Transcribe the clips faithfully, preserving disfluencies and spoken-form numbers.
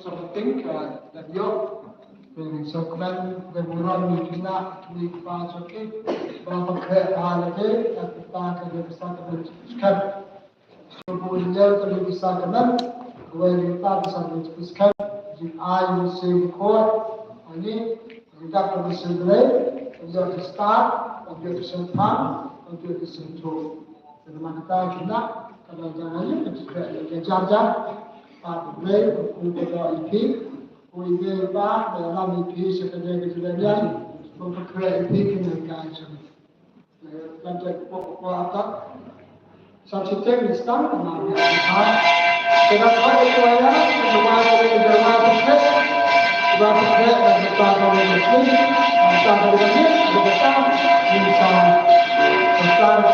Something, uh, that you, maybe so kmen, the buron ni kina, ni pa choki, ba ba kre ala de, at the back of the sacrament. So bu nyel ka ni sacrament, we ni pa sacrament. Ji ai ni se ko, ani, ni da ka ni se dre, yo the star, yo the sun pan, yo the sun to. Ka ni ma kita kina, ka ni jangan ni, ka ni jangan, pa bu bre, ku ko ipi, Ui, ba, ba, ba, mi pi se ka dei ka dei ya. Ba ka kre pi ki ne ka se. Ka dei ko ko ata. Sa chi te mi sta ma mi ha. Ke da ko ko ya, ko wa ko ko wa ko ke. Wa ko ke, wa ko ta ko ko ke. Ta ko ko ke, wa ko ta. Mi sa. Sa ta.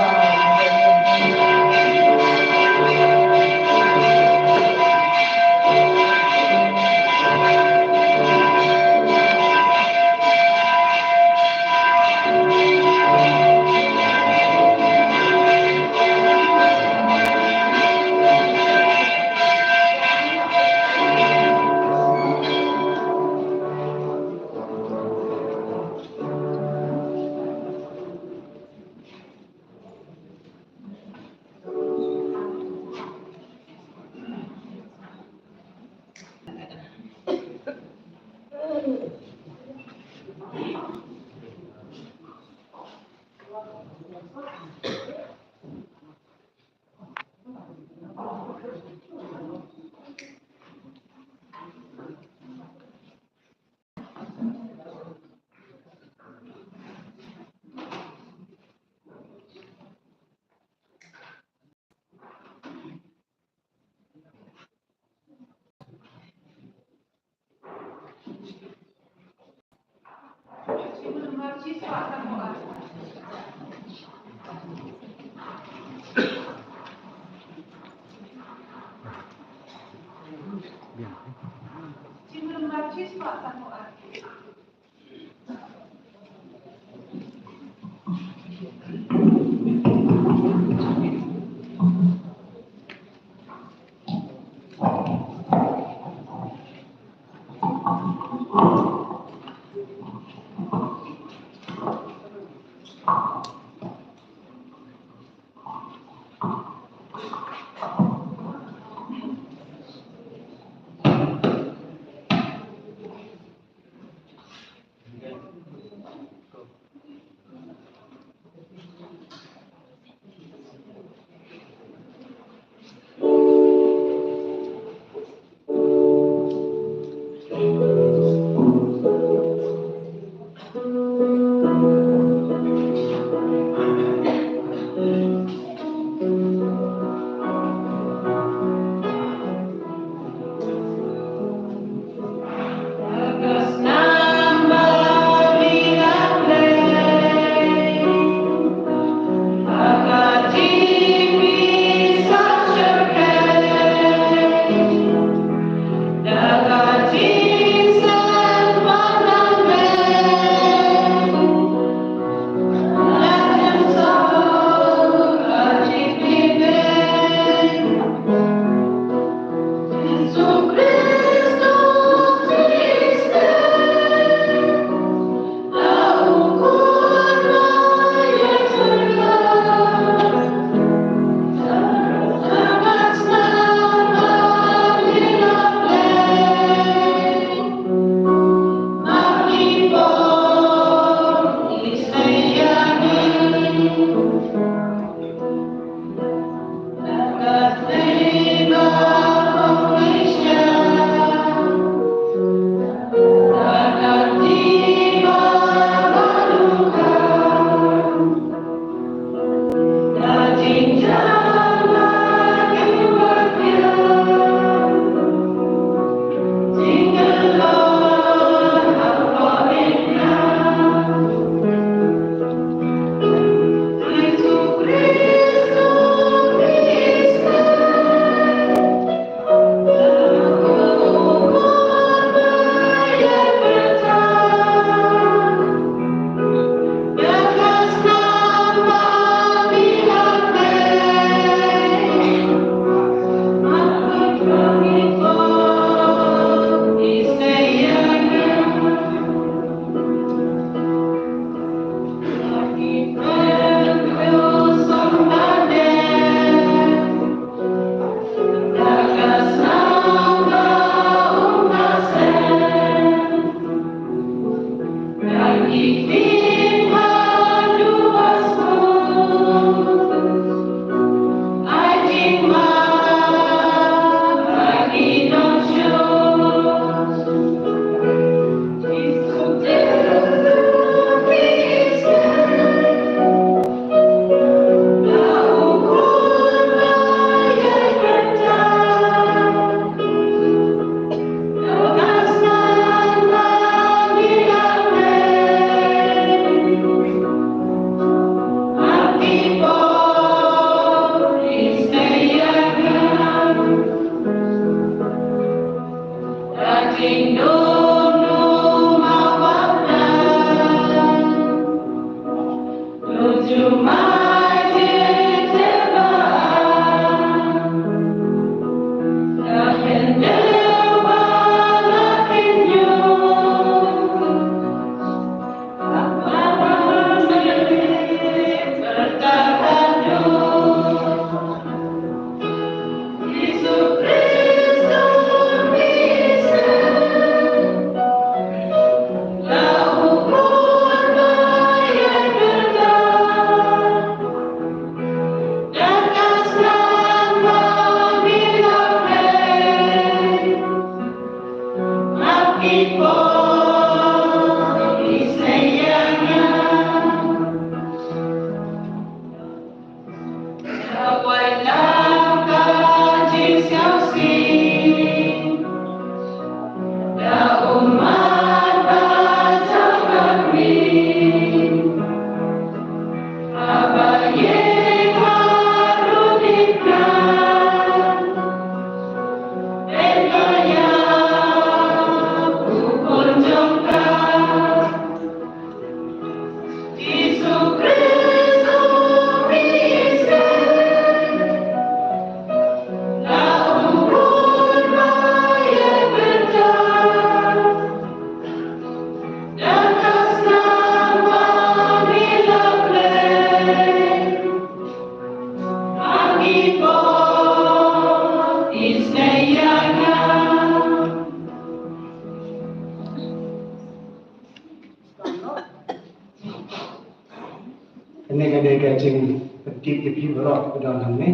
Kane ka dei ka jingpyntip ïa phi baroh kiba don hangne.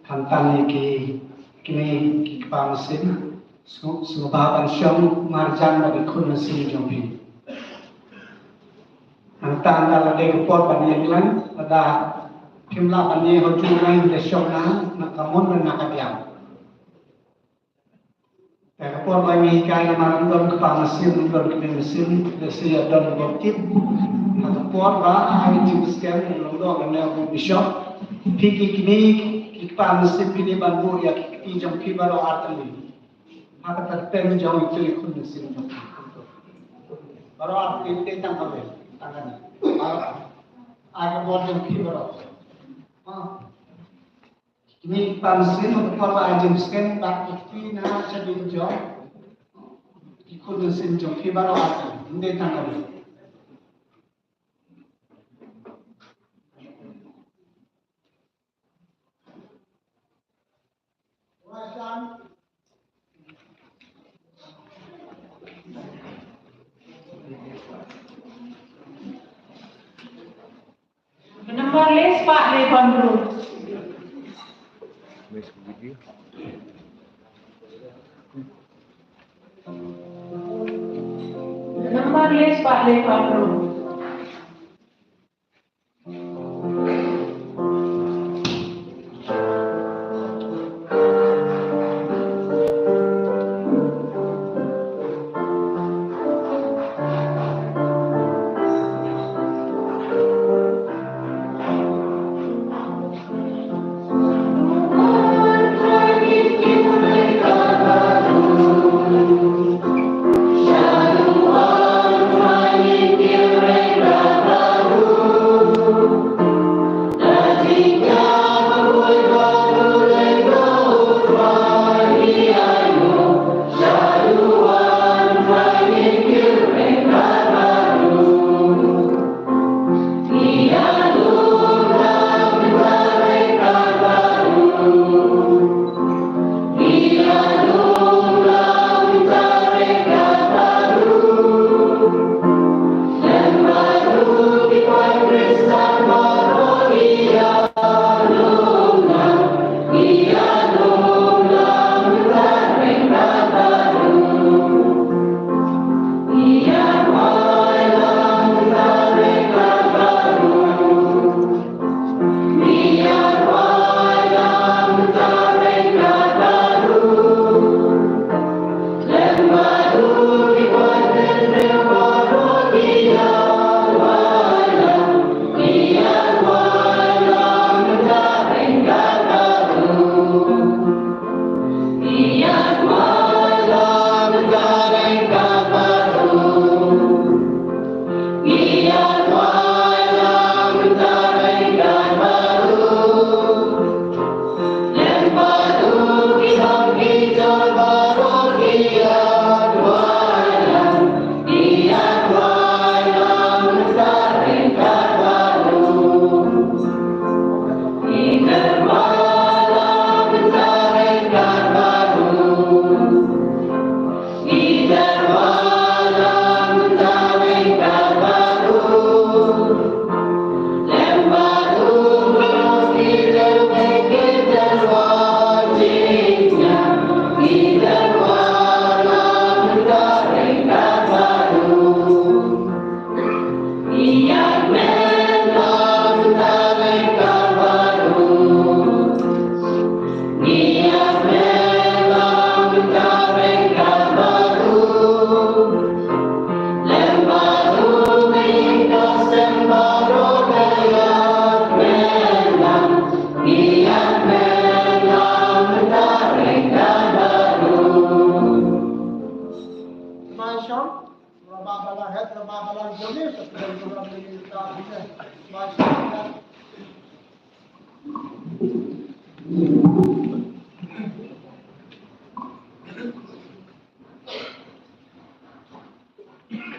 Khamtam ïa ki, kine ki kpa mynsiem, sngewbha ban shong marjan bad ki khun mynsiem jong phi. Hangta, hangta la dei ka por ban ïeng lang, lada phim lah ban ïeng ha junom, da shong na, na ka mon na ka diang. Te ka por ba ngi hikai namar ym don kpa mynsiem, ym don kmie mynsiem, te sa ïa don ba tip. Ha ka por ba ai jingskhem, lyngdoh lane u bishop. Phi ki kmie, ki kpa mynsiem, phi dei ban buh ïa ki kti jong phi baroh artylli. Ha ka kyrteng jong itu i khun mynsiem jong phi. Baroh artylli, tang kawei, tang kane. Baroh. Ai ka bor jong phi baroh. Ha. Kmie kpa mynsiem, ha ka por ba ai jingskhem, ba ki kti na shadien jong ki khun mynsiem jong phi baroh artylli. Ym dei tang kawei. Number le spah le phew hynriew. Number le spah le phew hynriew.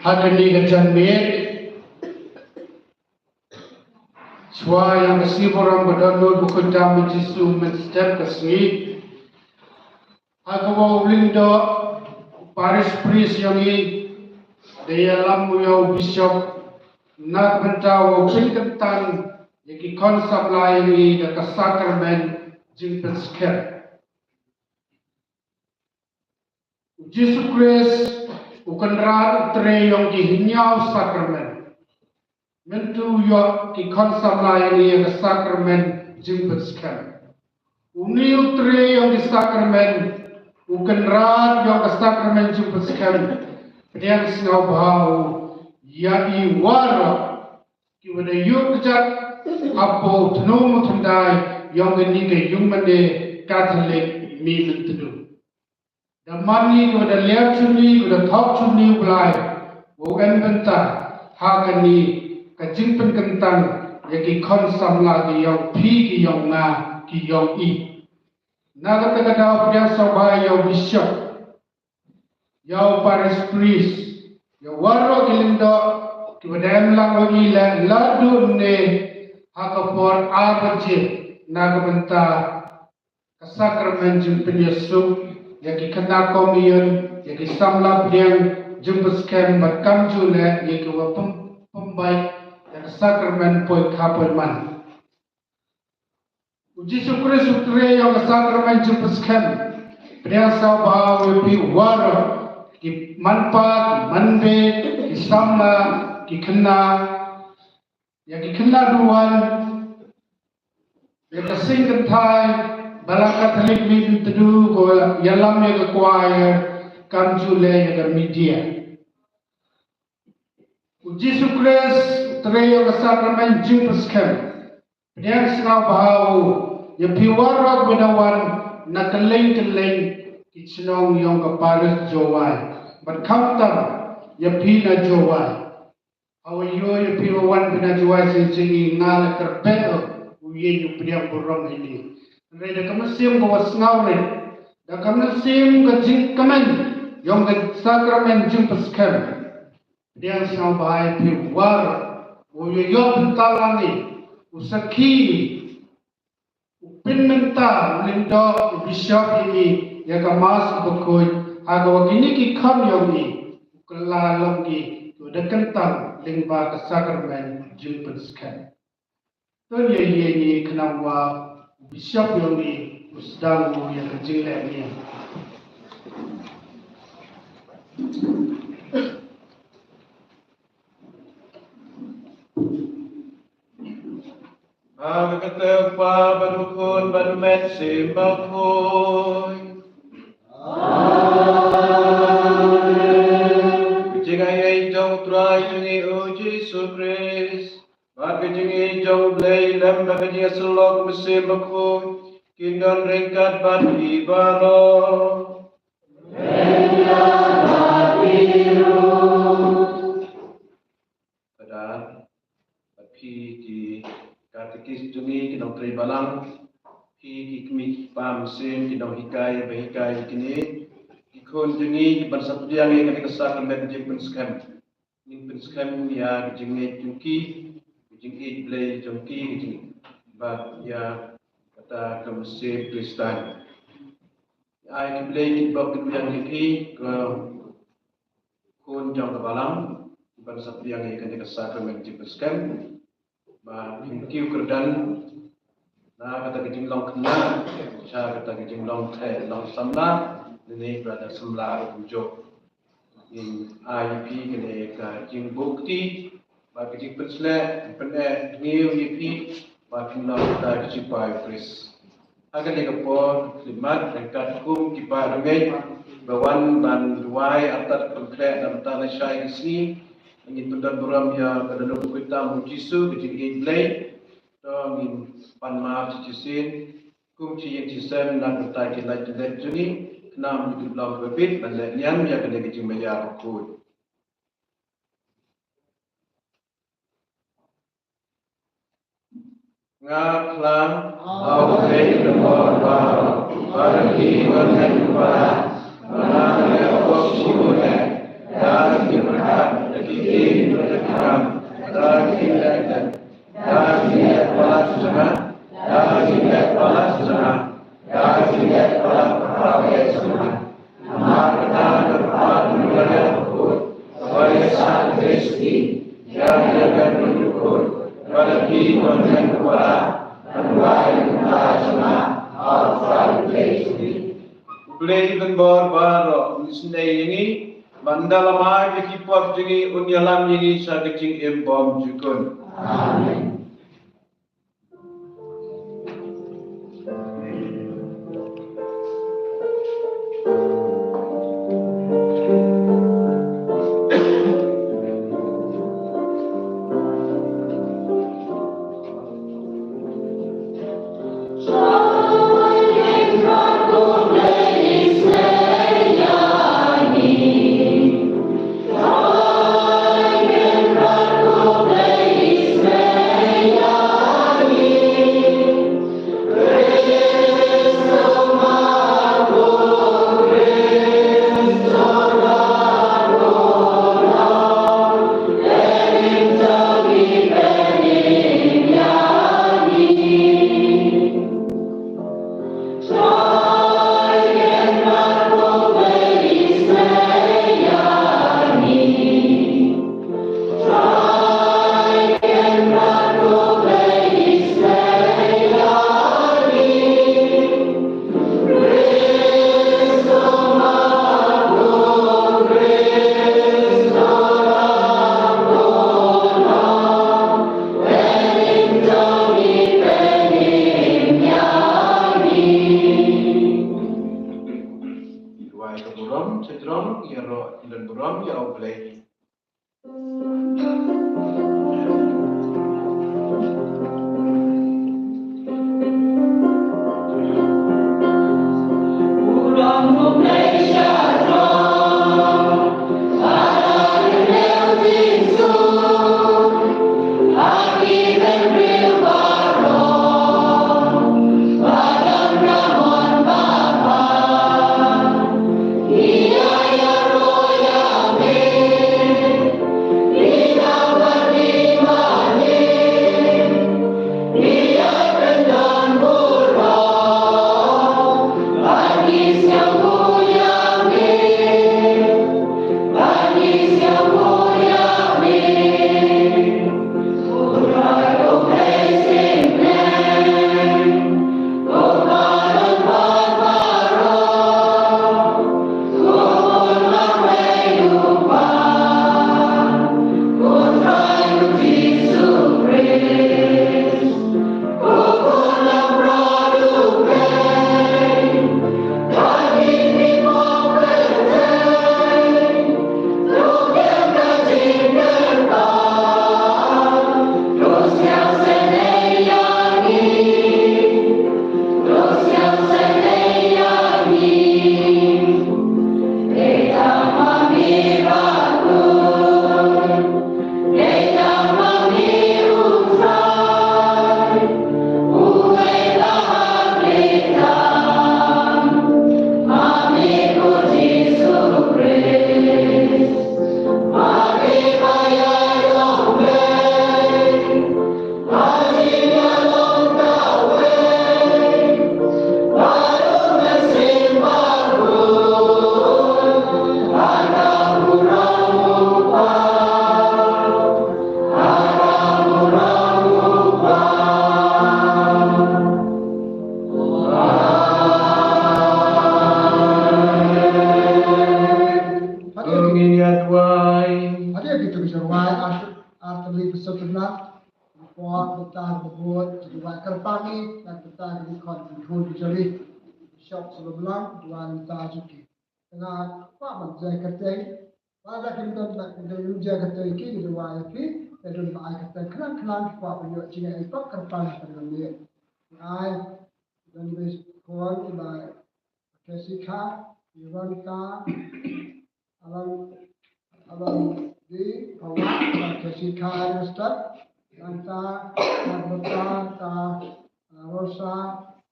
Ha kane ka janmiet, shuwa ïa ka sngi burom ba don lut bakhuid tam u Jisu mynstep ka sngi, ha kaba u lyngdoh parish priest ïong i da ïalam u ïa u bishop na ka bynta u pynkyntang ïa ki khun samla ïong i da ka sakramen jingpynskhem. U Jisu Khrist u Kynrad u trei ïong ki hynñiew sakramen. Mynta u ïoh ki khun samla ïa ka sakramen jingpynskhem. Une u trei ïong ki sakramen, u Kynrad ïong ka sakramen jingpynskhem. Pdiang sngewbha u ïa i waroh kiba da ïuh kjat hapoh u tnum u thyndai ïong kane ka ïingmane Katholik mynta. Da man ngi kiba da leh chunni, kiba da thok chunni u Blai, u em bynta ha kane ka jingpynkyntang ïa ki khun samla ki ïong phi, ki ïong nga, ki ïong i. Na kata ka daw pdiang sngewbha ïa u bishop, ïa u parish priest, ïa waroh ki lyngdoh kiba da em lang ïa ngi leh la dun ne ha ka por ar baje na ka bynta ka sakramen jingpynïasuk, ïa ki khynnah komunion, ïa ki samla pdiang jingpynskhem bad kamjooh leh ïa kiba pym-, pynbeit ïa ka sakramen poi kha poi man. U Jisu Khrist u trei ïa ka sakramen jingpynskhem. Pdiang sngewbha u ïa phi waroh, ki manpa, ki manbei, ki samla, ki khynnah, ïa ki khynnah duwan, ïa ka seng kynthai Balang Katholik mynta ko ïalam ïa ka choir, kamjooh leh ïa ka media. U Jisu Khrist u trei ïa ka sakramen jingpynskhem. Pdiang sngewbha u ïa phi waroh ba da wan na kylleng kylleng ki chnong ïong ka parish Jowai. Bad khamtam ïa phi na Jowai. Hawa ïoh ïa phi ba wan phi na Jowai shisha, nga la kyrpad u ïa u pdiang burom ïa ngi. Hynrei da ka mynsiem ka wa sngewrit, da ka mynsiem ka jingkmen ïong ka sakramen jingpynskhem. Pdiang sngewbha ïa phi waroh, u ïa ïoh bynta lang ngi, u sakhi ngi, u pynmynta, u lyngdoh, u bishop ïa ngi ïa ka mass bakhuid, ha ka wa kine ki khun ïong ngi, u kylla long ki, u da kyntang lyngba ka sakramen jingpynskhem. To ïa ïa ngi khnang wa u bishop ïong ngi u sdang u ïa ka jingleh ngi. Ba ka kyrteng u Kpa bad u Khun bad u Mynsiem Bakhuid. Amen. Ka jingaiei jong u Trai jong ngi u Jisu Khrist, bad ka jingïeit jong u Blei lem bad ka jingïasyllok u Mynsiem Bakhuid, kin don ryngkat bad phi baroh. Bad phi ki katekist jong ngi, ki nongtrei balang, phi ki kmie ki kpa mynsiem, ki nonghikai ba hikai kine ki khun jong ngi, ki ban sa pdiang ïa kane ka sakramen jingpynskhem. Ngin pynskhem ïa ka jingngeit jong ki, ka jingïeit Blei jong ki, ka jing, bad ïa kata ka mynsiem Khristan. Ai ki Blei ki bok ki biang ïa ki, ka khun jong ka balang, ki ban sa pdiang ïa kane ka sakramen jingpynskhem. Ba ngin kiew kyrdan na kata ka jinglong khynnah sha kata ka jinglong thei long samla, ne ne ba da samla ruh kumjuh. Ngin ai ïa phi kane ka jingbuh kti bad ka jingpynshlur, pyneh thngew ïa phi ba phin long kata ka shipai u Khrist. Ha kane ka por, khyllipmat ryngkat kum ki paralok ba wan ban duwai artat ka pynkhreh na bynta lashai ka sngi, ngin pyndon burom ïa ka dohnud bakhuid tam u Jisu, ka jingïeit Blei. To ngin pan map shisien kum shi ïing shi sem na ka bynta ki lait ki lait jong ngi, khnang ba ngin long kiba bit ban leh niam ïa kane ka jingmaïa bakhuid. Nga khlaiñ, A U Blei u don bor baroh, ba la plie wan ha u Kpa, ba nga ïa pop sha u leh, da ka jingpyrkhat, da ki ktien, da ki kam, da ki leh, da ki leh palat sha nga, da ki leh palat sha nga, da ki leh palat palat sha nga. Namar kata ka kyrpad ïa u Blei bakhuid, ba ïa sah ïa u Blei shisha, ïa ka kyrpad ïa u Blei bakhuid, ba la plie wan ha u Kpa, ban duwai ïa u Kpa sha nga, ha u Kpa u Blei shisha. U Blei u don bor baroh, un isynei ïa ngi, ban da la mad ïa ki pop jong ngi, un ïalam ïa ngi sha ka jingim bymjukut. Amen. Duwai ka burom, sha jrong, ïaroh, ïa ka burom, ïa U Blei. Hadien kito ki jingrwai, ar, ar tylli ki sut na, por mynta ka bud, jingrwai kyrpang, na mynta ki khon ki khun ki jari. Bishop Solomon, duwai mynta jong ki. Nga kwah ban jia kyrteng, ba da kim don na kim don jia kyrteng ki, ki duwai ki, te don ba ai kyrteng khnang khnang ki kwah ban ïoh jingïaid pop kyrpang ban ïoh. Ai, don bishop khon ba Jessica, Veronica, Alan, Alan D, Pawa, Jessica, Esther, Nangta, nangta ka, uh, Rosa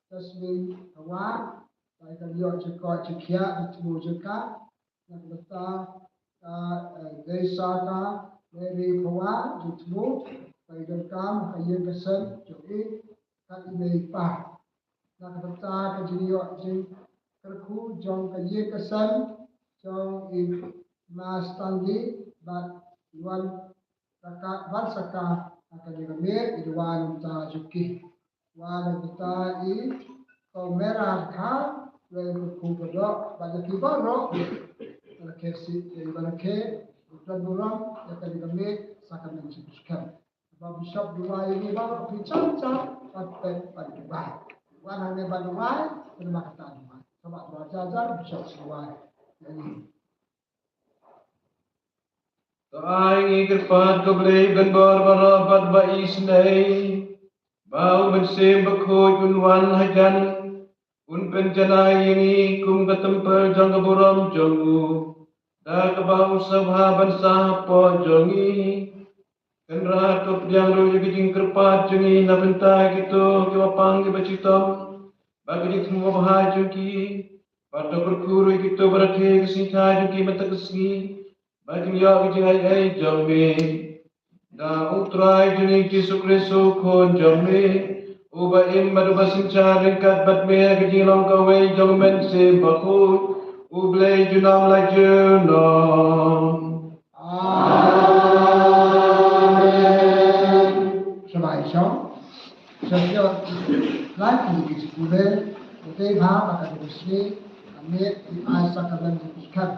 Jasmine Hawa, ba kan ïoh jingkoit jingkhiah, jingthmu jingkha. Nangta ka, uh, Deisaka Mary Hawa, jingthmu ba i donkam ha ka ïing ka sem jong i kat i mei i pa. Nangta ka jingïoh jingkyrkhu jong ka ïing ka sem jong i Ma Stanley bad i Wan Saka, Wan Saka, ha kane ka miet, i dawa na ka bynta jong ki. Wan na ka bynta i Kong Mera Dkhar, i kyrkhu baroh, bad ïa ki baroh. Ïa ki, ïa ki baroh ki, u don burom ïa kane ka miet, sa ka mynsiem skhem. Ba bishop duwai ïa ngi baroh phi cham cham, bad peit bad duwai. Wan hangne bad duwai, kane ma kata duwai. Sngewbha duwai jar jar, bishop duwai ïa ngi. To ai ngi kyrpad ko Blei ba don bor baroh bad ba isynei, ba u Mynsiem Bakhuid un wan hajan, un pynjanai ïa ngi kum ka templ jong ka burom jong u, da kaba u sngewbha ban sah hapoh jong ngi. Kynrad to pdiang ruh ïa ka jingkyrpad jong ngi na bynta kito kiba pang kiba shitom, bad ka jingthmu babha jong ki, bad to kyrkhu ruh ïa kito ba rakhe ka sngi jong ki mynta ka sngi, ba kin ïoh ka jingaiei jong me. Da U Trai jong ngi Jisu Khrist u Khun jong me, uba im bad uba synshar ryngkat bad me ha ka jinglong kawei jong U Mynsiem Bakhuid, U Blei junom la junom. Amen. Sngewbha ïa shong. Sngewbha ïa lait ki jingpule, ïa te bha ba ka dei ka sngi ka miet i ai sakramen jingpyrkhat.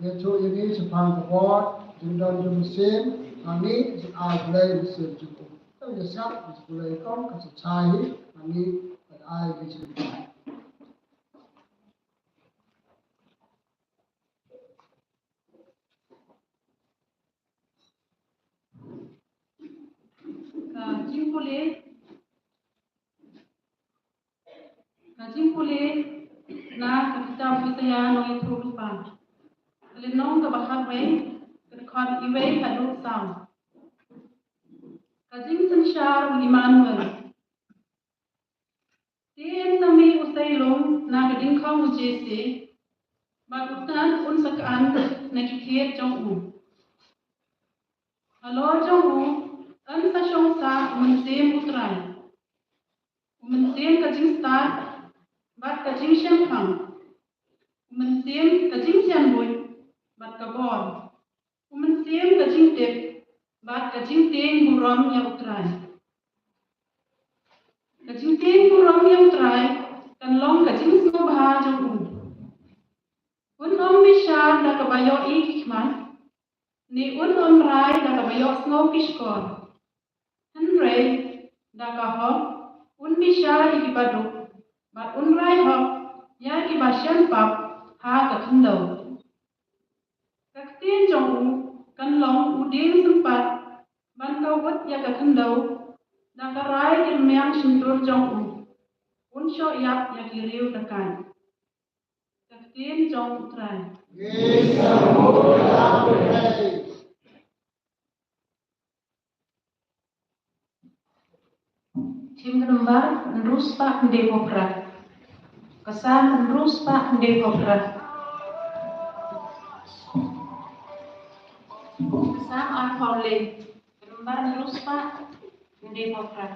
Ïathuh ïa ngi shaphang ka bor jingdon jong u Mynsiem, ma ngi jingai Blei Mynsiem jong u. Tang ïa sngap, ïa sngap ïa kong, ka sa chai hi, ma ngi ban ai ïa ngi jingpyrkhat. Ka jingpule, ka jingpule na ka kitab Isaiah nongïathuhlypa. Ka lynnong kaba khatwei, ka dkhot iwei haduh saw. Ka jingsynshar u Immanuel. Te un sa mih u seiloh na ka diengkhong u Jesse, bad u tnat un sa kynnoh na ki thied jong u. Halor jong u, un sa shong sah u Mynsiem U Trai. U Mynsiem ka jingstad, bad ka jingshemphang. U Mynsiem ka jingsianbuit, bad ka bor. U Mynsiem ka jingtip, bad ka jingtieng burom ïa U Trai. Ka jingtieng burom ïa U Trai, kan long ka jingsngewbha jong u. Un ym bishar da kaba ïohi ki khmat, ne un ym rai da kaba ïohsngew ki shkor. Hynrei, da ka hok, un bishar ïa ki baduk, bad un rai hok, ïa ki ba shem pap, ha ka khyndew. Ka ktien jong u, kan long u dieng sympat, ban kawut ïa ka khyndew, da ka rai ki rmiang shyntur jong u. Un shoh ïap ïa ki riew dakaid. Ka ktien jong U Trai. Tim ka nombar hynriew spah hynñiew phew phra. Ka Salm hynriew spah hynñiew phew phra. Ka Salm arphew le. Ka nombar hynriew spah hynñiew phew phra.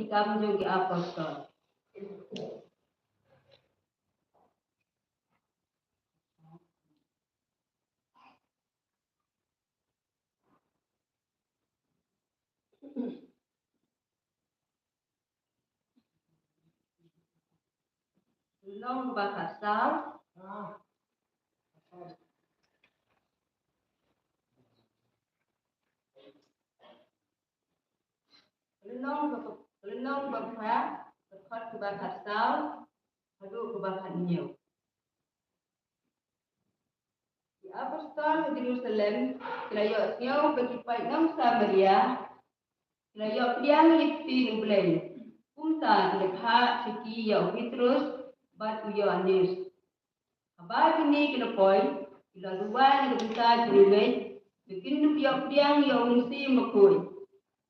Kam jong ki Apostol. Lynnong ba khatsaw. Lynnong ba, lynnong ba khat, dkhot ba khatsaw haduh ba khathynñiew. Ki Apostol ha Jerusalem ki la ïohsngew ba ki paid nong Samaria ki la ïoh pdiang ïa ka ktien U Blei. Kumta ki la phah sha ki ïa u Petrus bad u Ïoannis. Haba kine ki la poi, ki la duwai na ka bynta ki riewngeit ba kin ïoh pdiang ïa u Mynsiem Bakhuid.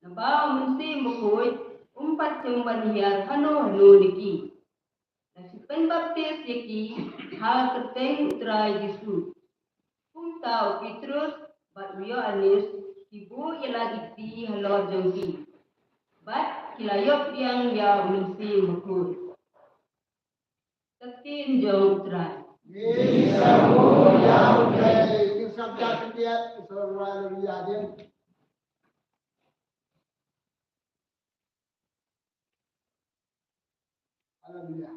Naba u Mynsiem Bakhuid um pat shym ban hiar hano hano na ki. La shah pynbaptis ïa ki ha ka kyrteng U Trai Jisu. Kumta u Petrus bad u Ïoannis ki buh ïa la ki kti halor jong ki, bad ki la ïoh pdiang ïa u Mynsiem Bakhuid. Ka ktien jong U Trai. Ngin sa buh ïa U Blei, ngin sa bteng khyndiat, ngin sa rwai ïa u ïa dien. Haleluya.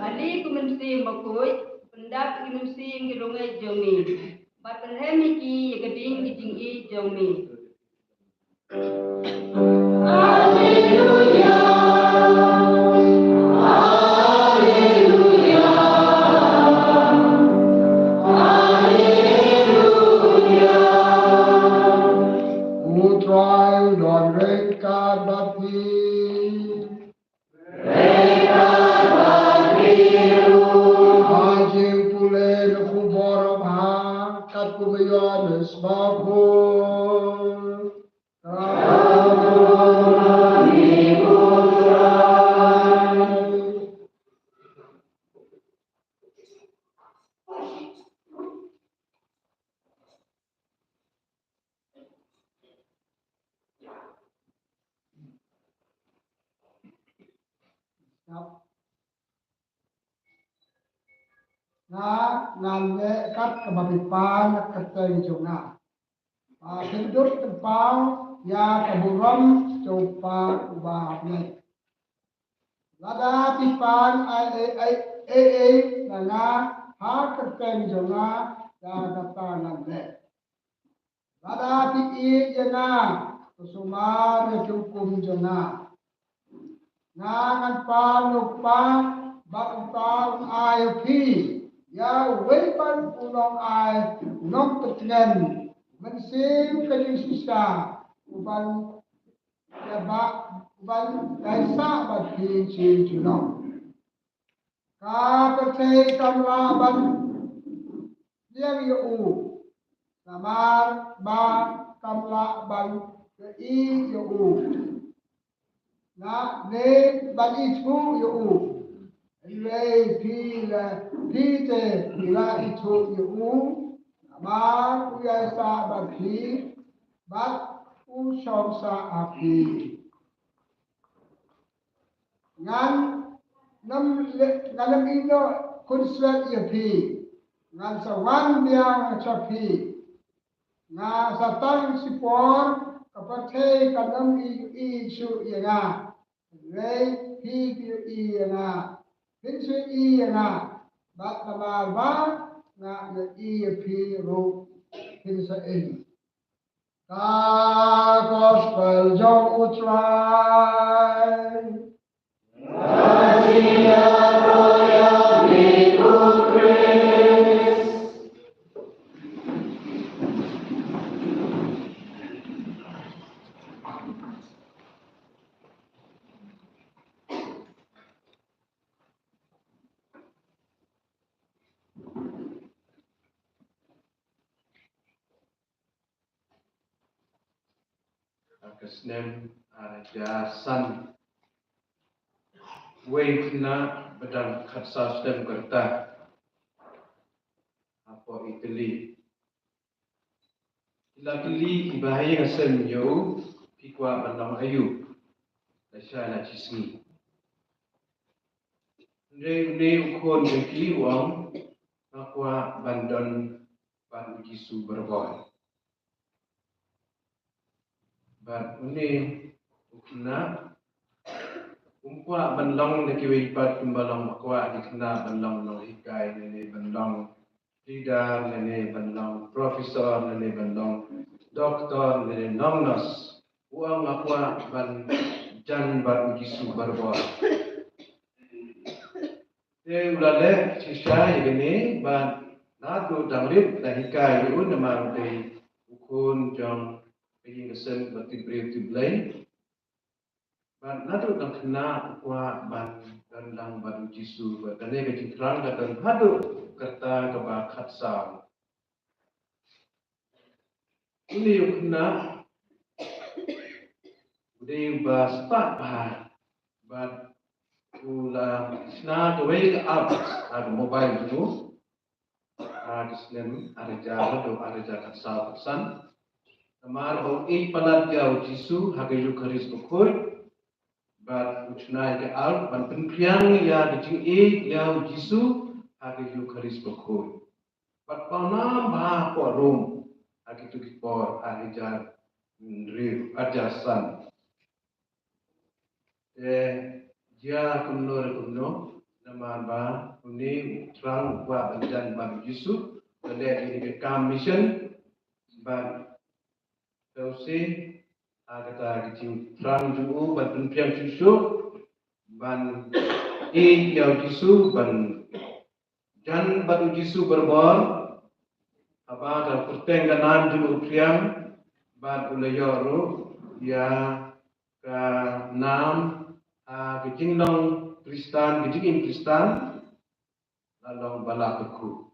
Ale ko Mynsiem Bakhuid, pyndap ïa ki mynsiem ki riewngeit jong me, bad pynrem ïa ki ïa ka ding ki jingïeit jong me. Alleluia, alleluia, alleluia. U Trai u don ryngkat bad phi. Ryngkat bad phi ruh. Ha jingpule na khubor babha katkum u Ïoannis Bakhuid. Nga ngan leh kat kaba phi pan ha ka kyrteng jong nga. Ba phin ïoh kyrpad ïa ka burom jong U Kpa uba ha bneng. Lada phi pan ei ei ei na nga ha ka kyrteng jong nga, ïa kata ngan leh. Lada phi ïeit ïa nga, to sumar ïa ki hukum jong nga. Nga ngan pan ïa U Kpa, bad uta un ai ïa phi ïa uwei pat u nongai, u nongpyntngen, u Mynsiem ka jingshisha, uban ïa ba, uban ïaisah bad phi shi junom. Ka pyrthei kam lah ban liang ïa u, namar ba kam lah ban ïohi ïa u. Nga ne ban ithuh ïa u. Hynrei phi la, phi te phi la ithuh ïa u, namar u ïaisah bad phi, bad u shong sah ha phi. Ngan ym, ngan ym ïehnoh khunswet ïa phi. Ngan sa wan biang sha phi. Nga sa tang shipor, ka pyrthei kan ym ïohi shuh ïa nga. Hynrei phi phi ïohi ïa nga. Phin sa ïohi ïa nga. Bad namar ba nga ïohi ïa phi ruh, phin sa im. Ka gospel jong U Trai. Snem ar hajar san. Wei khynnah ba dang khatsaw snem ka rta hapoh Italy. Ki la kylli ki bahaïing hasem ïa u, phi kwah ban long aïu lashai la shi sngi. Hynrei une u khun jong ki u ong, nga kwah ban don bad u Jisu barabor. Bad une u khynnah um kwah ban long na kiwei pat, kumba long ba kwah ki khynnah ban long nonghikai lane ban long leader lane ban long professor lane ban long doctor lane long nurse. U ong nga kwah ban jan bad u Jisu barabor. Te u la leh shisha ïa kane bad naduh dang rit la hikai ïa u namar u dei u khun jong ka ïing ka sem ba tip briew tip Blei. Bad naduh dang khynnah u kwah ban don lang bad u Jisu, bad kane ka jingthrang ka don haduh ka rta kaba khatsaw. Une u khynnah u dei uba spah bha bad u la shna kawei ka app ha ka mobile jong u ha ka snem ar hajar haduh ar hajar khatsaw khatsan. Namar ba u ïeit palat ïa u Jisu ha ka Ïukharist Bakhuid bad u shna ïa ka app ban pynphriang ïa ka jingïeit ïa u Jisu ha ka Ïukharist Bakhuid. Bad pawnam bha hapoh Rom ha kito ki por ar hajar hynriew, ar hajar san. Te jia kumno re kumno, namar ba une u thrang u kwah ban jan bad u Jisu, u la leh ïa kane ka kam mission bad te u Jisu ha kata ka jingthrang jong u ban pynphriang shuh shuh ban ïeit ïa u Jisu, ban jan bad u Jisu barabor. Haba ka kyrteng ka nam jong u phriang bad u la ïoh ruh ïa ka nam ha ka jinglong Khristan, ka jingim Khristan, la long ba la kyrkhu.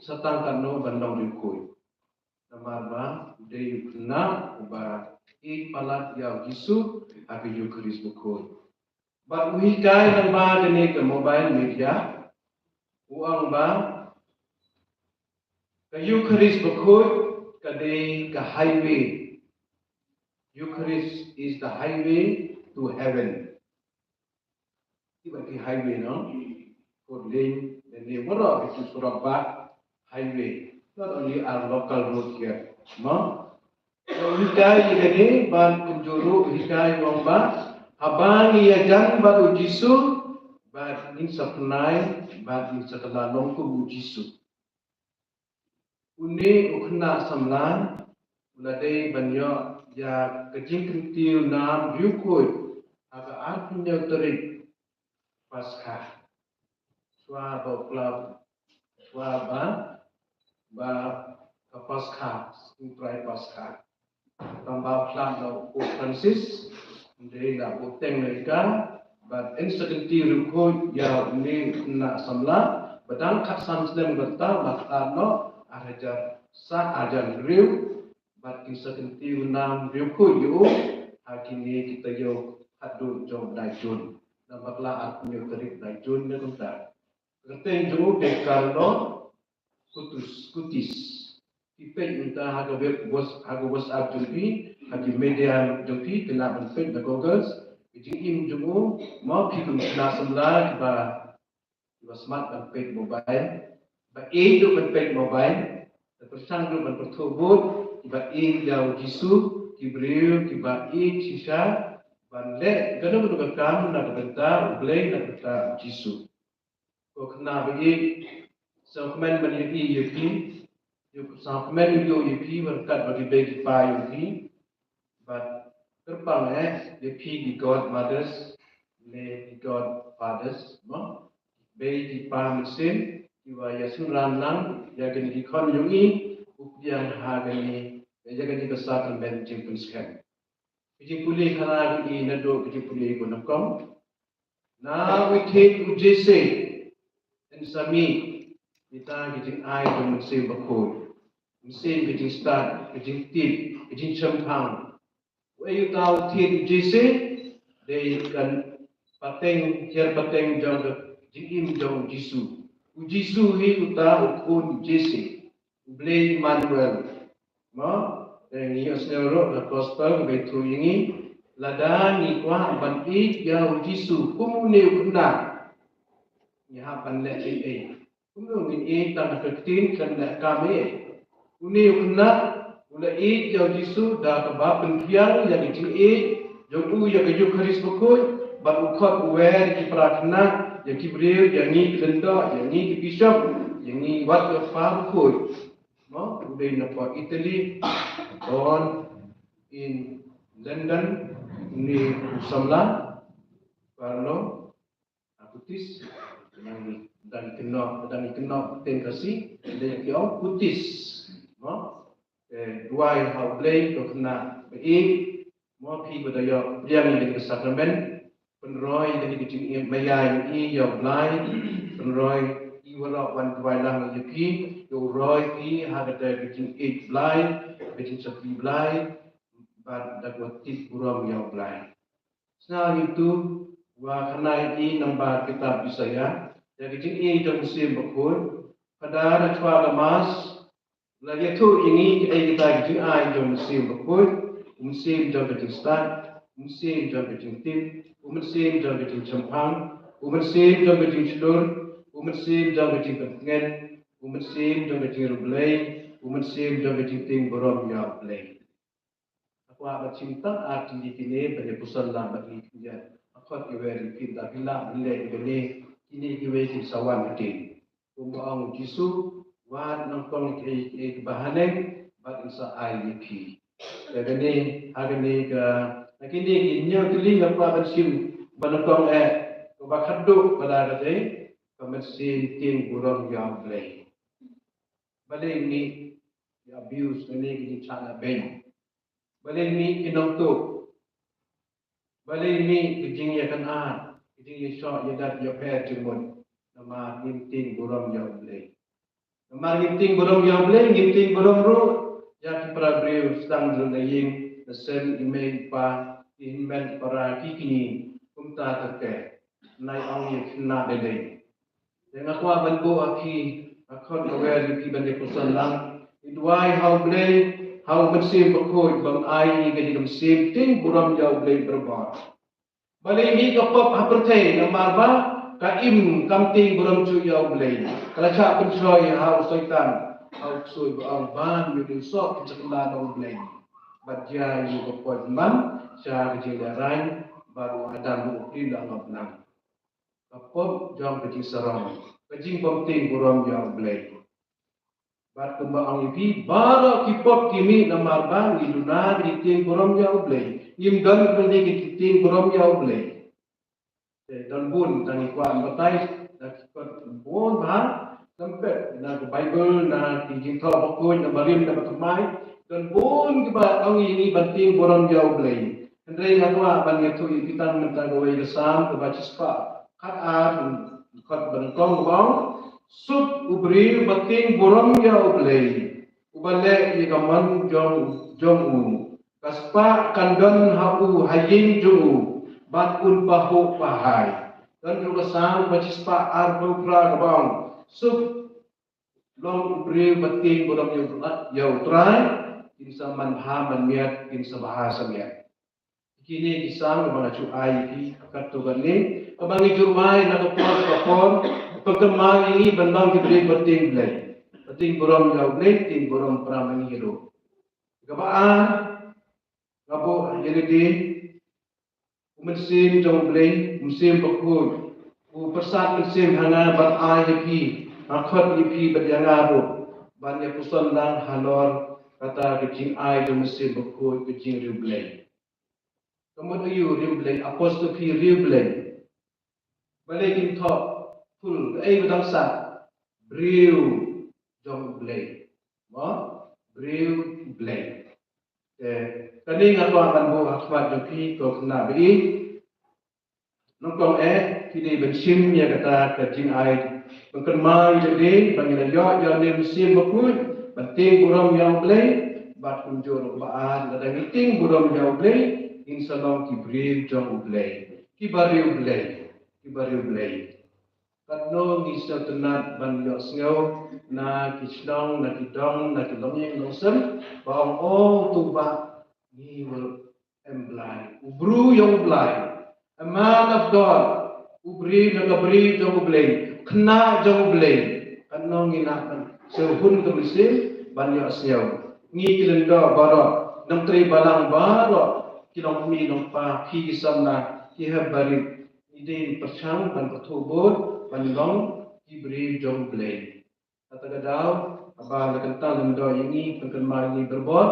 Sa tang katno ban long riewkhuid. Namar ba u dei u khynnah uba ïeit palat ïa u Jisu ha ka Ïukharist Bakhuid. Bad u hikai lyngba kane ka mobile media, u ong ba ka Ïukharist Bakhuid ka dei ka highway. Eucharist is the highway to heaven. Ki ba ki highway, no? Four lane, lane, waroh ki surok ba highway. Not only our local road here, no? So, u hikai ïa kane, bad kumjuh ruh u hikai u ong ba haba ngi ïajan bad u Jisu, bad ngin sa pynai, bad ngin sa kylla long kum u Jisu. Une u khynnah samla u la dei ban ïoh ïa ka jingkyntiew nam riewkhuid ha ka arphew hynñiew tarik Paskha. Shuwa ba u khlad, shuwa ba, ba ka Paskha, Sngi Trai Paskha. Tang ba u khlad na u Pope Francis, hynrei la u teng na ïa ka, bad yn sa kyntiew riewkhuid ïa une u khynnah samla ba dang khatsan snem ka rta, ba khlad noh ar hajar saw, ar hajar hynriew, bad kin sa kyntiew nam riewkhuid ïa u ha kine ki taïew khatduh jong u bnai Jun. Na bakla arphew hynñiew tarik bnai Jun ne kumta. Kyrteng jong u dei Carlo Cutis, Cutis. Phi peit mynta ha ka web, ha ka WhatsApp jong phi, ha ki media jong phi, kynmaw ban peit na Google. Ka jingim jong u, mo, phi kum khynnah samla kiba, kiba smat ban peit mobile, ba ïeit ruh ban peit mobile, ba pyrshang ruh ban pyrthuh bud, kiba ïeit ïa u Jisu, ki briew kiba ïeit shisha ban leh kano kano ka kam na ka bynta U Blei, na ka bynta u Jisu. Ko khynnah ba ïeit, sngewkmen ban ïohi ïa phi, ïa, sngewkmen ïohi ïa phi ryngkat bad ki bei ki pa ïa phi. Bad kyrpang eh ïa phi ki godmothers ne ki godfathers, mo, bei ki pa mynsiem kiba ïa synran lang ïa kine ki khun jong ngi, u pdiang ha kane, ïa kane ka sakramen jingpynskhem. Ka jingpule khana jong ngi naduh ka jingpule ba nyngkong. Na u thied u Jesse, yn sa mih kita ki jingai jong u Mynsiem Bakhuid. Mynsiem, ka jingstad, ka jingtip, ka jingshemphang. Uei uta u thied u Jesse? Dei ka pateng, hiar pateng jong ka jingim jong u Jisu. U Jisu hi uta u khun u Jesse. U Blei Immanuel. Mo, te ngi ïohsngew ruh ka gospel ba ïathuh ïa ngi, lada ngi kwah ban ïeit ïa u Jisu kum une u khynnah, ngi hap ban leh ei ei. Kumno ngin ïeit? Tang ha ka ktien, khlem leh kam ei ei. Une u khynnah u la ïeit ïa u Jisu da kaba pynbiang ïa ka jingïeit jong u ïa ka Eukharist bakhuid, bad u khot u wer ïa ki para khynnah, ïa ki briew, ïa ngi ki lyngdoh, ïa ngi ki bishop, ïa ngi wat ki kpa bakhuid. Mo, u dei na pdeng Italy, born in London, une u samla, Carlo Acutis, dang, dang kynnoh, dang kynnoh teng Khasi, dei ki ong Acutis. Mo, eh, duwai ha u Blei, to khynnah ba ïeit, mo, phi ba da ïoh pdiang ïa ka sakramen, pynroi ïa ka jingim, ma ïa ïa u Blei, pynroi i waroh wan duwai lang ïa phi, ïa u roi phi ha kata ka jingïeit Blei, ka jingshakri Blei, bad da ka tip burom ïa u Blei. Sngap ïa uto, wa khanai i nambar kitab Isaïah, ïa ka jingïeit jong u Mynsiem Bakhuid, Phadar hashwa ka Mass, la ïathuh ïa ngi kaei kata ka jingai jong u Mynsiem Bakhuid, u mynsiem jong ka jingstad, u mynsiem jong ka jingtip, u mynsiem jong ka jingshemphang, u mynsiem jong ka jingshlur, u mynsiem jong ka jingpyntngen, u mynsiem jong ka jingriewblei, u mynsiem jong ka jingtieng burom ïa u Blei. Nga kwah ban shim tang ar tylli kine ban ïa puson lang bad ngi khyndiat. Nga khot ïa wer ïa phi, lada phi lah ban leh ïa kine, kine kiwei kin sa wan hadien. Kumba ong u Jisu, wad nyngkong ïa kiei kiei kiba ha neng bad yn sa ai ïa phi. Te kane, ha kane ka, ha kine ki hynñiew tylli nga kwah ban shim ba nyngkong eh, kaba khatduh ba la ka dei ka mynsiem tieng burom ïa u Blei. Balei ngi ïa abuse kane ka jingshah na beiñ? Balei mih ki nongtuh? Balei mih ki jingïakynad, ki jingïashoh ïadat ïapher jingmut? Namar ngim tieng burom ïa u Blei. Namar ngim tieng burom ïa u Blei, ngim tieng burom ruh ïa ki para briew, sdang na ïing, na sem, i mei i pa, ki hynmen ki para, ki kñi, kumta te te. Nai ong ïa ki khynnah dei dei. Te nga kwah ban buh ha phi, nga khot nga wer ïa phi ban ïa puson lang. Ngi duwai ha u Blei, ha u Mynsiem Bakhuid, ban ai ïa ka jingmynsiem tieng burom ïa u Blei barabor. Balei mih ka pop ha pyrthei? Namar ba ka im kam tieng burom shuh ïa u Blei. Ka la shah pynshoi ha u Soitan, ha u ksuid, ba ong ban ïa u soh ka jingkyrkhu na u Blei. Bad ïa u ka pop man sha ka jinglehrain, bad u Adam u Eve la ngop lang. Ka pop jong ka jingsarong, ka jingbym tieng burom ïa u Blei. Bad kumba ong ïa phi, baroh ki pop ki mih namar ba ngi duna ka jingtieng burom ïa u Blei. Ngim don kane ka jingtieng burom ïa u Blei. Te don bun, tang ngi kwah ban batai da ki kot bun bha, lem pep na ka Baibl, na ki Jingthoh Bakhuid, na barim na bathymmai. Don bun kiba ong ïa ngi ban tieng burom ïa u Blei. Hynrei nga kwah ban ïathuh ïa phi tang mynta kawei ka Salm kaba shispah khatar, khot ba nyngkong kaba ong, suk u briew ba tieng burom ïa u Blei, uba leh ïa ka mon jong, jong u. Ka spah kan don ha u ha ïing jong u, bad un pahuh pahai. Don ruh ka Salm ba shispah arphew phra kaba ong, suk long u briew ba tieng burom ïa u, ïa u Trai, kin sa manbha manmiat, kin sa bha sa miat. Kine ki Salm ba nga shu ai ïa phi katto katne, kaba ngi ju ai na ka por ka por, pynkynmaw ïa ngi ban long ki briew ba tieng Blei, ba tieng burom ïa u Blei, tieng burom para ma ngi ruh. Kaba ar, nga buh ïa lade, u Mynsiem jong u Blei, u Mynsiem Bakhuid, u pyrsad mynsiem ha nga ban ai ïa phi, nga khot ïa phi bad ïa nga ruh ban ïa puson lang halor kata ka jingai jong u Mynsiem Bakhuid, ka jingriewblei. Ka mut aïu riewblei? Apostrophe riewblei. Balei kim thoh full? Kaei ba dang sah? Briew jong u Blei. Mo? Briew u Blei. Te kane nga kwah ban buh ha khmat jong phi ko khynnah ba ïeit. Nyngkong eh, phi dei ban shim ïa kata ka jingai, ban kynmaw ïa lade ba ngi la ïoh ïa une u Mynsiem Bakhuid ban tieng burom ïa u Blei. Bad kumjuh ruh ba ar, lada ngi tieng burom ïa U Blei, ngin sa long ki briew jong U Blei, ki bariewblei, ki bariewblei. Katno ngi sngewtynnat ban ïohsngew na ki shnong, na ki dong, na ki longïing longsem, ba ong, o, to ba ngi, well, em Blai, u briew ïa U Blai, a man of God, u briew na ka briew jong U Blei, khynnah jong U Blei. Katno ngi lah ban sngewhun ka mynsiem ban ïohsngew. Ngi ki lyngdoh baroh, nongtrei balang baroh, ki longkmie longkpa, ki ki samla, ki hep barit, ngi dei pyrshang ban pyrthuh bud ban long ki briew jong U Blei. Kata ka daw, haba la kyntang lyngdoh ïa ngi, pynkynmaw ïa ngi barabor,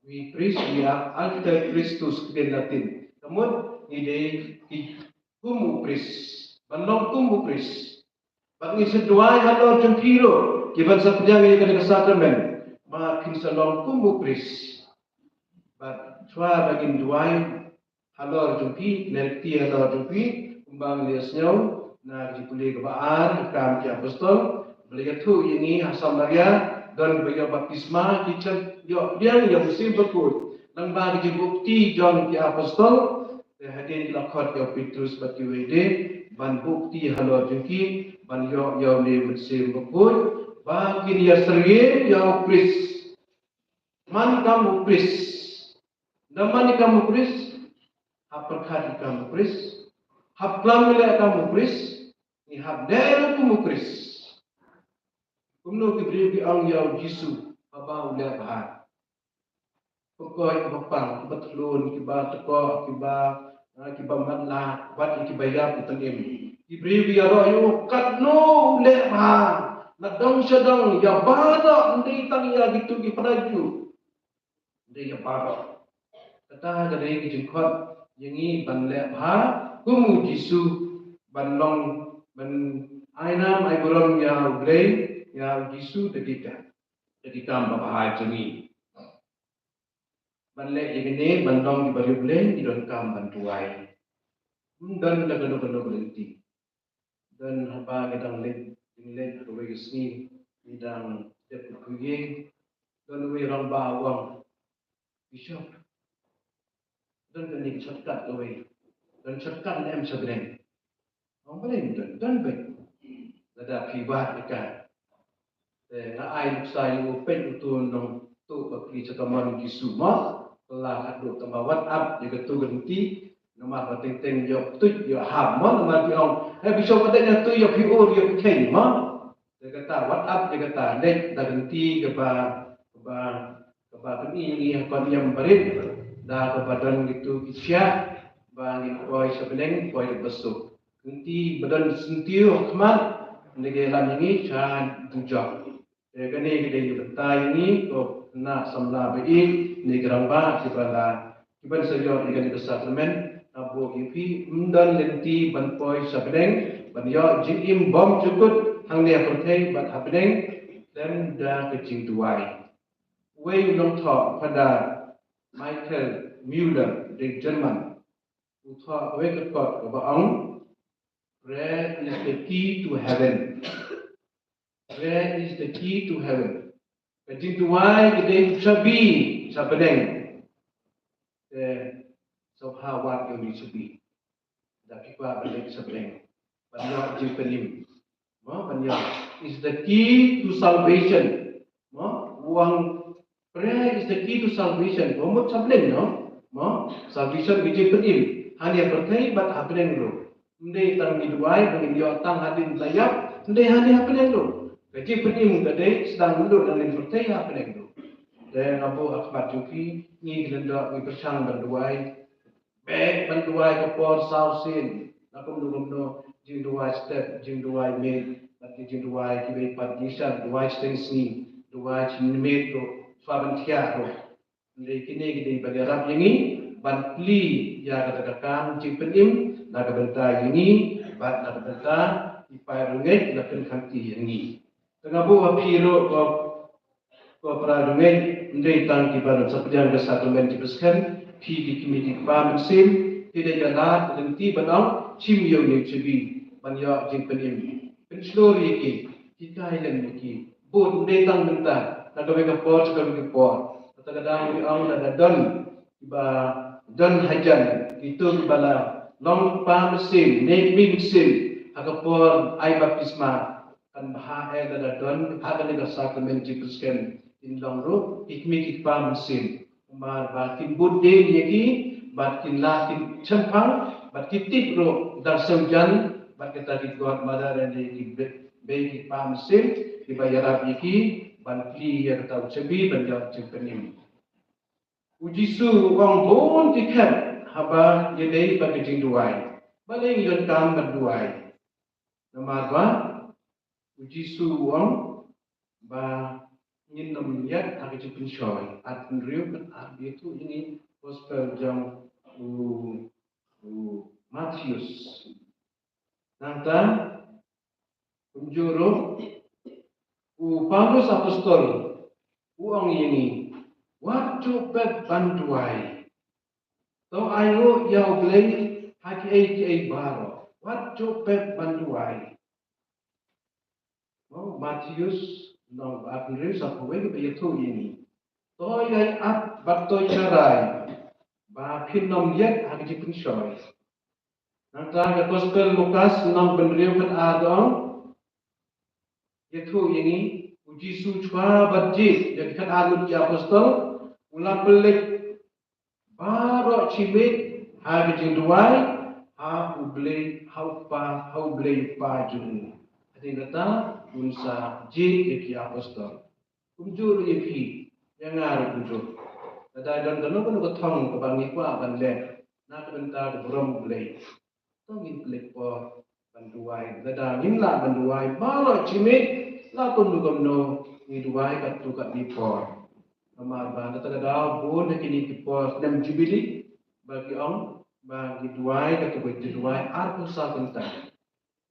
we priest, we are alter Christus, ka ktien Latin. Ka mut, ngi dei ki kum u priest, ban long kum u priest. Bad ngi sa duwai halor jong phi ruh, kiban sa pdiang ïa kane ka sakramen, ba phin sa long kum u priest. Bad shuwa ba ngin duwai halor jong phi, ne rkti halor jong phi, kumba ngi la ïohsngew na ka jingpule kaba ar, Kam ki Apostol, ba la ïathuh ïa ngi ha Samaria, don ba ïoh baptisma, ki chen ïoh pdiang ïa u Mynsiem Bakhuid. Lyngba ka jingbuh kti jong ki apostol, te hadien ki la khot ïa u Petrus bad kiwei de, ban buh kti halor jong ki, ban ïoh ïa une u Mynsiem Bakhuid, ba kin ïa syriem ïa u priest. Man i kam u priest. Da man i kam u priest, hap pyrkhat i kam u priest, hap klam i leh kam u priest, ngi hap leh ruh kum u priest. Kumno ki briew ki ong ïa u Jisu haba u leh bha? Ki koit, ki bapang, ki bathlun, ki batyngkhuh, ki ba, ah, ki bamatlah, bad ki baïap, ki tyngim. Ki briew ki ïaroh ïa u katno u leh bha, na dong sha dong, ïa baroh, ym dei tang ïa kito ki para Jiw. Dei ïa baroh. Kata ka dei ka jingkhot ïa ngi ban leh bha kum u Jisu, ban long, ban ai nam ai burom ïa U Blei, ïa u Jisu da ki ka, da ki kam babha jong ngi. Ban leh ïa kane, ban long ki bariewblei, ngi donkam ban duwai. Ym don da kano kano ka lynti. Don haba ngi dang leit, ngi leit ha kawei ka sngi, ngi dang dep ka ïing, don uwei u rangbah u ong, Bishop, don kane ka shortcut kawei, don shortcut ne em sha bneng? Ong balei ym don, don beit. Lada phi wad ïa ka. Te nga ai nuksa ïa u, peit uto u nongtuh bakri sha ka mon Jisu mo. Kylla haduh tang ba wad ap ïa kato ka lynti. Namar ba teng teng ïoh tuid ïoh ham mo, namar phi ong, eh, Bishop, ka dei ïa tuid ïa phi ur ïa phi kheiñ mo. Te kata wad ap ïa kata, leit da ka lynti kaba, kaba Kaba pyni ïa ngi ha ka niam barit, da kaba don kito ki shiah, ba ngin poi sha bneng, poi da kaba suk. Lynti ba don syntiew ha khmat, ngi lam ïa ngi sha dujok. Te kane ka dei ka bynta ïa ngi, ko khynnah samla ba ïeit, ne ki rangbah kiba la, kiban sa ïoh ïa kane ka sakramen, nga buh ïa phi, ym don lynti ban poi sha bneng, ban ïoh jingim bymjukut, hangne ha pyrthei bad ha bneng, khlem da ka jingduwai. Uwei u nongthoh, Father Michael Müller, dei German, u thoh kawei ka kot kaba ong, Prayer is the key to heaven. Prayer is the key to heaven. Ka jingduwai ka dei u shabi sha bneng. Te sngewbha wad ïa une u shabi. Da phi kwah ban leit sha bneng, ban ïoh jingpynim. Mo, ban ïoh is the key to salvation. Mo, u ong prayer is the key to salvation. Mo, mut sha bneng, no? Mo, salvation ka jingpynim. Hangne ha pyrthei bad ha bneng ruh. Ym dei tang ngi duwai ba ngin ïoh tang hadien ba la ïap, ym dei hangne ha bneng ruh. Ka jingpynim ka dei sdang naduh hangne ha pyrthei ha bneng ruh. Te nga buh ha khmat jong phi, ngi ki lyngdoh ngi pyrshang ban duwai. Bad ban duwai ka por saw sien, na kumno kumno, jingduwai step, jingduwai miet, bad ki jingduwai kiwei pat, ngi shah duwai shiteng sngi, duwai shimiet ruh, shuwa ban thiah ruh. Hynrei kine ki dei ban ïarap ïa ngi ban plie ïa kata ka kam jingpynim na ka bynta ïa ngi bad na ka bynta ki paid riewngeit na pynkhamti ïa ngi. Te nga buh ha phi ruh ko, ko para riewngeit, ym dei tang kiba don sa pdiang ka sakramen jingpyrshah, phi ki kmie ki kpa mynsiem, phi dei ka lad ka lynti ban ong, shim ïa une u shabi ban ïoh jingpynim. Pynshlur ïa ki, hikai lem ïa ki. Bud ym dei tang mynta, na kawei ka por sha kawei ka por. Kata ka daw ngi ong lada don kiba don hajan, kito kiba la long kpa mynsiem ne kmie mynsiem ha ka por ai baptisma, kan bha eh lada don ha kane ka sakramen jingpynshlur, kin long ruh ki kmie ki kpa mynsiem. Namar ba kin bud dien ïa ki, bad kin lah kin chempang, bad ki tip ruh da sngewjan, bad kita ki godmother ne ki bei, bei ki kpa mynsiem kiba ïarap ïa ki ban plie ïa kata u chabi ban ïoh jingpynim. U Jisu u ong bun ki khep haba ïadei bad ka jingduwai. Balei ngi donkam ban duwai? Namar ba u Jisu u ong ba ngin ym ïaid ha ka jingpynshoi. Arphew hynriew, arphew hynriew, ïa ngi gospel jong u, u Mathaios. Nangta kumjuh ruh u Paulus apostol u ong ïa ngi, wat ju pep ban duwai. To ai ruh ïa U Blei ha kiei kiei baroh. Wat ju pep ban duwai. Mo, Mathaios lynnong ba arphew hynriew, sa kawei kaba ïathuh ïa ngi, to ïai ap bad to ïai rai ba phin ym ïaid ha ka jingpynshoi. Nangta ka gospel Lukas lynnong ba hynriew, khatar, dang ïathuh ïa ngi, u Jisu shuwa ban jied ïa ki khatar ngut ki apostol, u la pynleit baroh shi miet ha ka jingduwai ha U Blei, ha U Kpa, ha U Blei U Kpa jong u. Hadien kata un sa jied ïa ki apostol. Kumjuh ruh ïa phi, ïa nga ruh kumjuh. Lada don kano kano ka thong kaba ngi kwah ban leh na ka bynta ka burom U Blei, to ngin pynleit por ban duwai. Lada ngim lah ban duwai baroh shi miet, la kumno kumno ngi duwai katto katne por. Namar ba na kata ka daw bun na kine ki por snem Jubili ba ki ong ba ngi duwai katto katne duwai arphew saw kynta.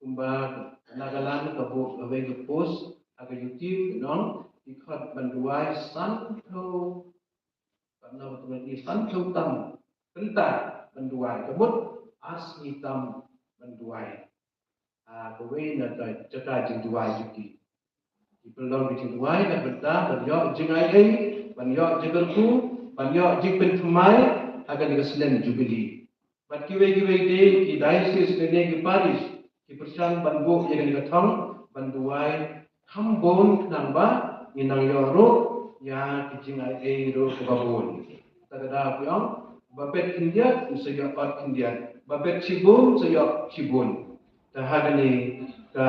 Kumba na ka lan ka buh kawei ka post ha ka YouTube, ki ong ki khot ban duwai sanphew, ban ong, ban ong sanphew tam kynta ban duwai, ka mut ar sngi tam ban duwai. Ah, kawei na ka jaka jingduwai jong ki. Ki pynlong ki jingduwai na ka bynta ban ïoh jingaiei, ban ïoh jingkyrkhu, ban ïoh jingpynthymmai ha kane ka snem Jubili. Bad kiwei kiwei de ki diocese ne ki parish ki pyrshang ban buh ïa kane ka thong ban duwai kham bun khnang ba ngin nang ïoh ruh ïa ki jingaiei ruh kaba bun. Kata ka daw ki ong, ba bet khyndiat sa ïoh ot khyndiat, ba bet shibun sa ïoh shibun. Te ha kane ka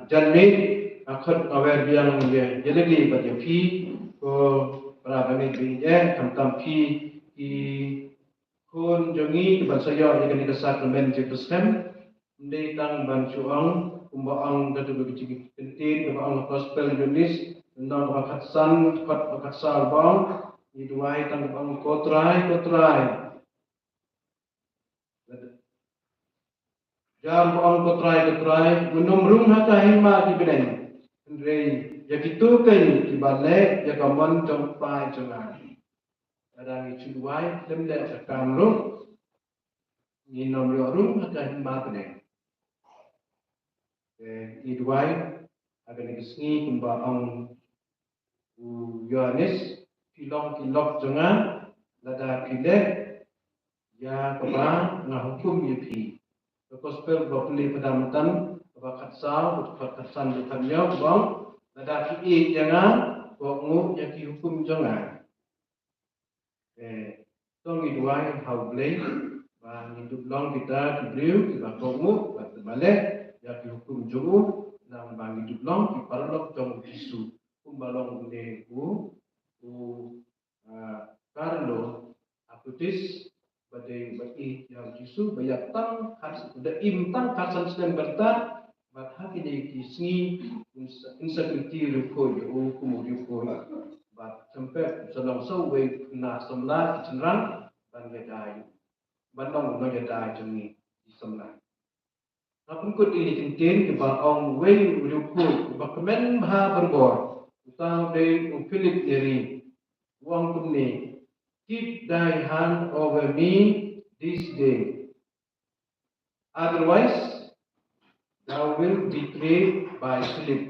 janmiet nga khot nga wer biang ïa, ïa lade bad ïa phi ko para bangeit baieit, khamtam phi ki khun jong ngi kiban sa ïoh ïa kane ka sakramen jingpynshlur. Ym dei tang ban shu ong kumba ong da katu ka jingkyntien kaba ong ha gospel Ïoannis lynnong kaba khatsan, dkhot kaba khatsaw, ba ong, ngi duwai tang kaba ong, Ko Trai, Ko Trai. Jar ba ong, Ko Trai, Ko Trai, ngan ym rung ha ka hima ki bneng, hynrei ïa kito kein kiba leh ïa ka mon jong U Kpa jong nga. Lada ngi shu duwai khlem leh ka kam ruh, ngin ym ïoh rung ha ka hima bneng. Te ngi duwai ha kane ka sngi kumba ong u Ïoannis, phi long ki lok jong nga lada phi leh ïa kaba nga hukum ïa phi. Ka gospel ba pule phadam tan, kaba khatsaw, kaba khatsan, kaba khathynñiew, ba ong, lada phi ïeit ïa nga, kohnguh ïa ki hukum jong nga. Eh, to ngi duwai ha U Blei ba ngin dup long kita ki briew kiba kohnguh bad ba leh ïa ki hukum jong u, nang ba ngin dup long ki paralok jong u Jisu. Kumba long une u, u, ah, Carlo Acutis, ba dei ba ïeit ïa u Jisu, ba ïap tang khat, da im tang khatsan snem bynta, bad ha kine ki sngi un sa, un sa kyntiew riewkhuid ïa u kum u riewkhuid. Bad sngewbha sa long sa uwei na samla ki shynrang ban ïada ïa u, ban long u nongïada jong ngi ki samla. Nga pynkut ïa kine ki kyntien kiba ong uwei u riewkhuid uba kmen bha barabor, uta u dei u Philip Neri. U ong kumne, "Keep thy hand over me this day. Otherwise, thou wilt be betrayed by Philip."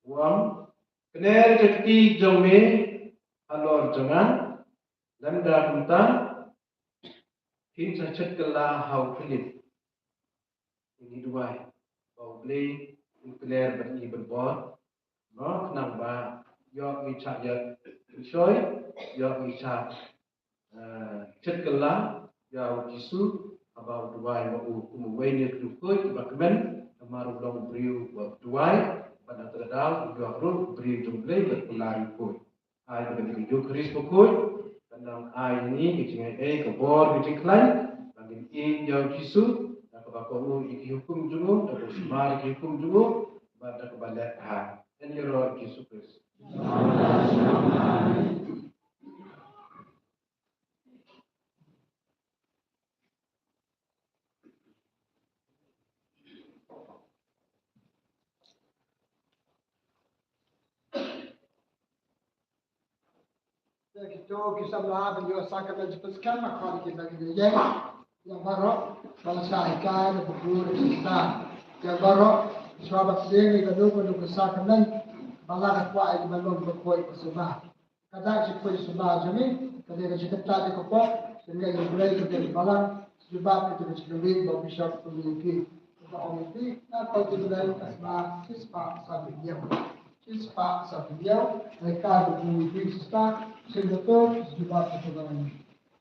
U ong, Kner ïa ka kti jong me halor jong nga, lymda kumta, phin sa shet kylla ha u Philip. Ngi duwai ba U Blei un kner bad ngi bun bor, no, khnang ba ïoh ngi shah ïa u shoi, ïoh ngi shah, eh, shet kylla ïa U Jisu, haba u duwai ma u kum uwei na ki riewkhuid ba kmen, namar u long u briew ba duwai, bad na kata ka daw u ïoh ruh u briew jong U Blei bad u la riewkhuid. Ai ba ka jingïaid bakhuid kan nang ai ïa ngi ka jingaiei, ka bor, ka jingkhlaiñ, ba ngin ïeit ïa U Jisu, da kaba kohnguh ïa ki hukum jong u, da kaba sumar ïa ki hukum jong u, bad da kaba leh bha. Ïa U Jisu Khrist. Ïa kito ki samla ban ïoh sakramen jingpynskhem, nga khot ïa ki ban ïeng. Ïa baroh ba la shah hikai da ka burom jong U Trai. Ïa baroh shuwa ba pdiang ïa kano kano ka sakramen, ba la ka kwah ïa ki ban long bakhuid basumar. Ka dak jingkhuid sumar jong ngi ka dei ka jingkyntait ïa ka pop, jingngeit ïa U Blei, ka dei ka balang, jubab ïa ka jingkylli ba u bishop u ïa phi. Ka ong ïa phi, na ka jingkylli ka sumar, shispah san hynñiew. Shispah san hynñiew, na ka jingkylli ka sumar, shisha ka jubab ïa ka balang.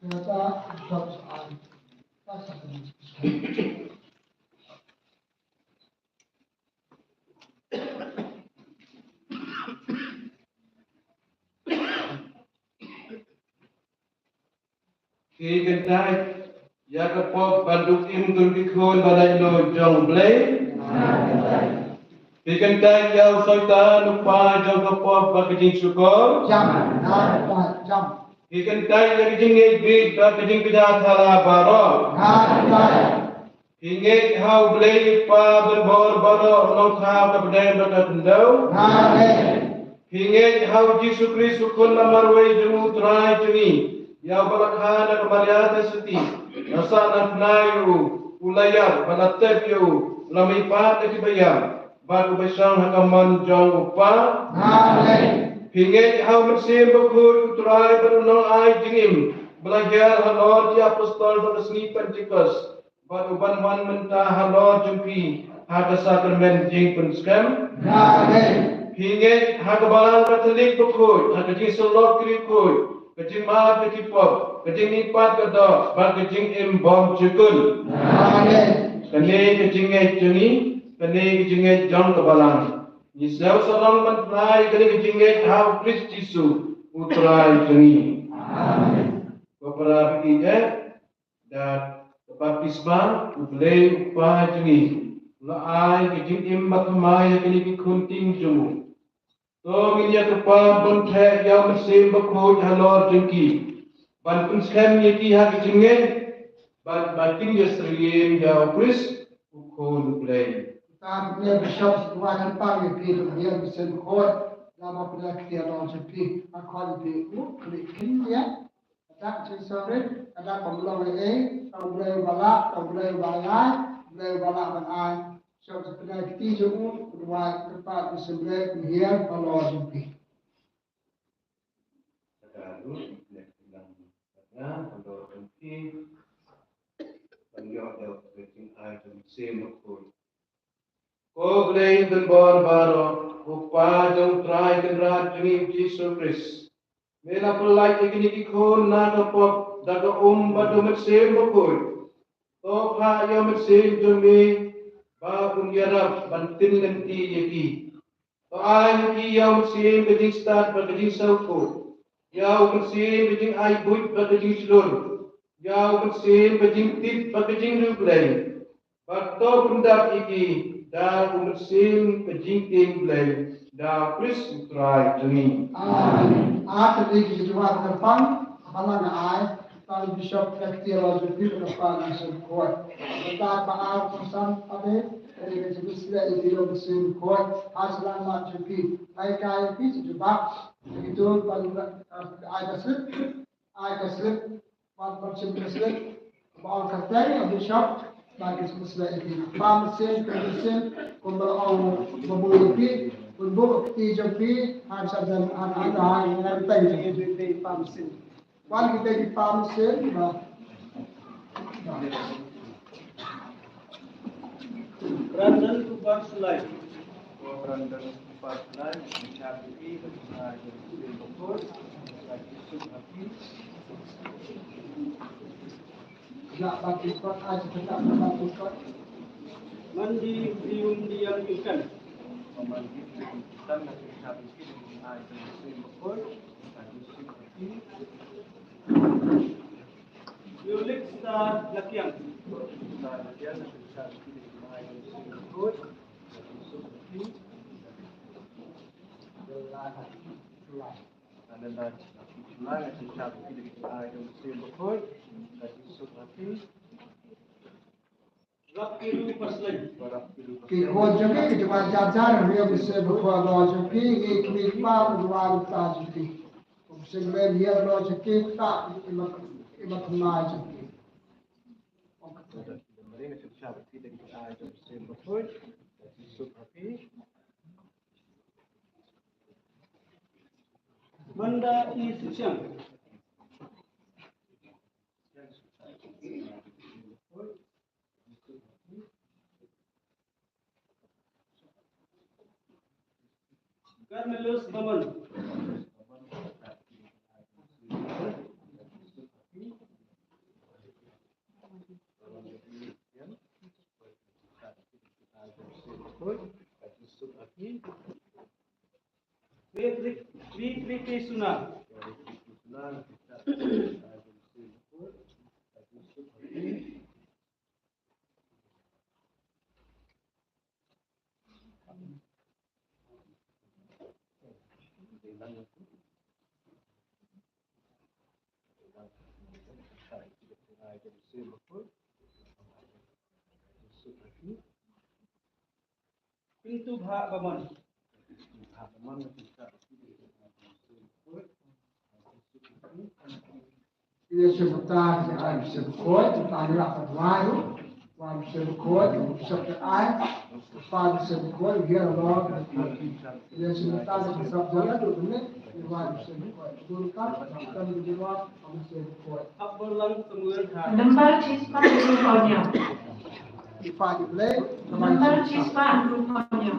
Ka dak jingkhuid sumar. Phi kyntait ïa ka pop bad u im kum ki khun ba laitluid jong U Blei. Phi kyntait ïa u Soitan u pa jong ka pop bad ka jingshukor. Jam, jam, jam. Phi kyntait ïa ka jingngeit bit bad ka jingkjat thala baroh. Jam, jam. Phi ngeit ha U Blei u Kpa ban bor baroh, u nongthaw ka bneng bad ka khyndew. Amen. Phi ngeit ha U Jisu Khrist u Khun namar wei jong U Trai jong ngi, ïa uba la kha na ka Maria Theisotti, la sahnarphna ïa u, u la ïap bad la tep ïa u, u la mihpat na ki baïap, bad u ba shong ha ka mon jong U Kpa. Amen. Phi ngeit ha U Mynsiem Bakhuid U Trai bad u nongai jingim, ba la hiar halor ki apostol ha ka sngi Pentekost, bad u ban wan mynta halor jong phi ha ka sakramen jingpynskhem. Amen. Phi ngeit ha ka Balang Katholik bakhuid, ha ka jingsyllok ki riewkhuid, ka jingmap ïa ki pop, ka jingmihpat ka doh, bad ka jingim bymjukut. Amen. Kane ka jingngeit jong ngi, kane ka jingngeit jong ka Balang. Ngi sngew sarong ban phla kane ka jingngeit ha U Khrist Jisu, U Trai jong ngi. Amen. Ko para bangeit, da ka baptisma U Blei U Kpa jong ngi u la ai ka jingim baptisma ïa kine ki khun ktien jong u. To ngin ïa kyrpad ban theh ïa U Mynsiem Bakhuid halor jong ki, ban pynskhem ïa ki ha ka jingngeit, bad ba kin ïasyriem ïa U Khrist U Khun U Blei. Ka bishop sngewbha kyrpad ïa ki, ïa U Mynsiem Bakhuid, la ba pynlait ïa ki halor jong ki, ha khot ïa ki u khlieh kin ïa. Ka dak jingsngewrit, ka dak ba ym long ei ei, ka U Blei uba lah, ka U Blei uba ai, U Blei uba lah ban ai. Sha u pynai kti jong u, u duwai, kyrpad, u symbai, u hiar halor jong phi. Ko Blei donbor baroh, u Kpa jong U Trai Kynrad jong ngi U Jisu Khrist. Me la pynlait ïa kine ki khun na ka pop da ka um bad u Mynsiem Bakhuid. To phah ïa u Mynsiem jong me ba un ïarap ban tynlynti ïa ki. To ai ïa ki ïa u Mynsiem ka jingstad bad ka jingsngewthuh. Ïa u Mynsiem ka jingai buit bad ka jingshlur. Ïa u Mynsiem ka jingtip bad ka jingriewblei. Bad to pyndap ïa ki da u Mynsiem ka jingtieng Blei, da U Khrist U Trai jong ngi. Amen. Ar tylli ki jingduwai kyrpang ba la nang ai, tang bishop, trustee, la jong phi kyrpang na shen khuid. Ba ar, ba san, ba dei, ka jingmynsiem ïa ki, ïa u Mynsiem Bakhuid ha shyllangmat jong phi. Ai ka ïa phi sha jubab. Ki to ban ai ka slip, ai ka slip. Ban, ban shim ka slip, ba ong kyrteng u bishop, ban ka slip ïa ki. Ba mynsiem, ka mynsiem, kumba la ong u babu ïa ki, Bun buh kti jong phi, han sa dan an an ha ngan teng jong phi. Wan kita ki pam sien ba. Brandon Kupar Slide. Brandon Kupar Slide, Sha P P, Sha P P, Sha P P. Yak ba ki kot, ai, kita yak ba ki kot. Mandi Prium Diang Ikan. Mandi Prium Ikan, na kita bikin ai jong sim bakoi. Tadi sim bakoi. Yolik Star Lakiang. Star Lakiang, na kita bikin ai jong sim bakoi. Tadi sim bakoi. Ananda Chulai, Ananda Chulai, Ananda Chulai, Ananda Chulai. Rap Kilu Pasleng. Ki khun jong ki, ki jong ka jar jar, ki jong ki se ba khun lo jong ki, ki kmie ki kpa, ki wan ta jong ki. Kum sing men hiar lo jong ki, ta, i mat, i mat ma jong ki. Manda i Suchiang. Carmelos Bamon. Tri Tri Tri Suna. Pintu Bha Bamon. Ïa sha bynta ki ai bishop khoi, bynta ki la ka dwai, wan bishop khoi, bishop ka ai, pa bishop khoi, ïa la, ïa sha bynta ki sap jala tu ne, wan bishop khoi, dur ka, kan di wan, bishop khoi. Number chispah hynriew phaw hynñiew. Ki pa ki Blei, number chispah hynriew phaw hynñiew.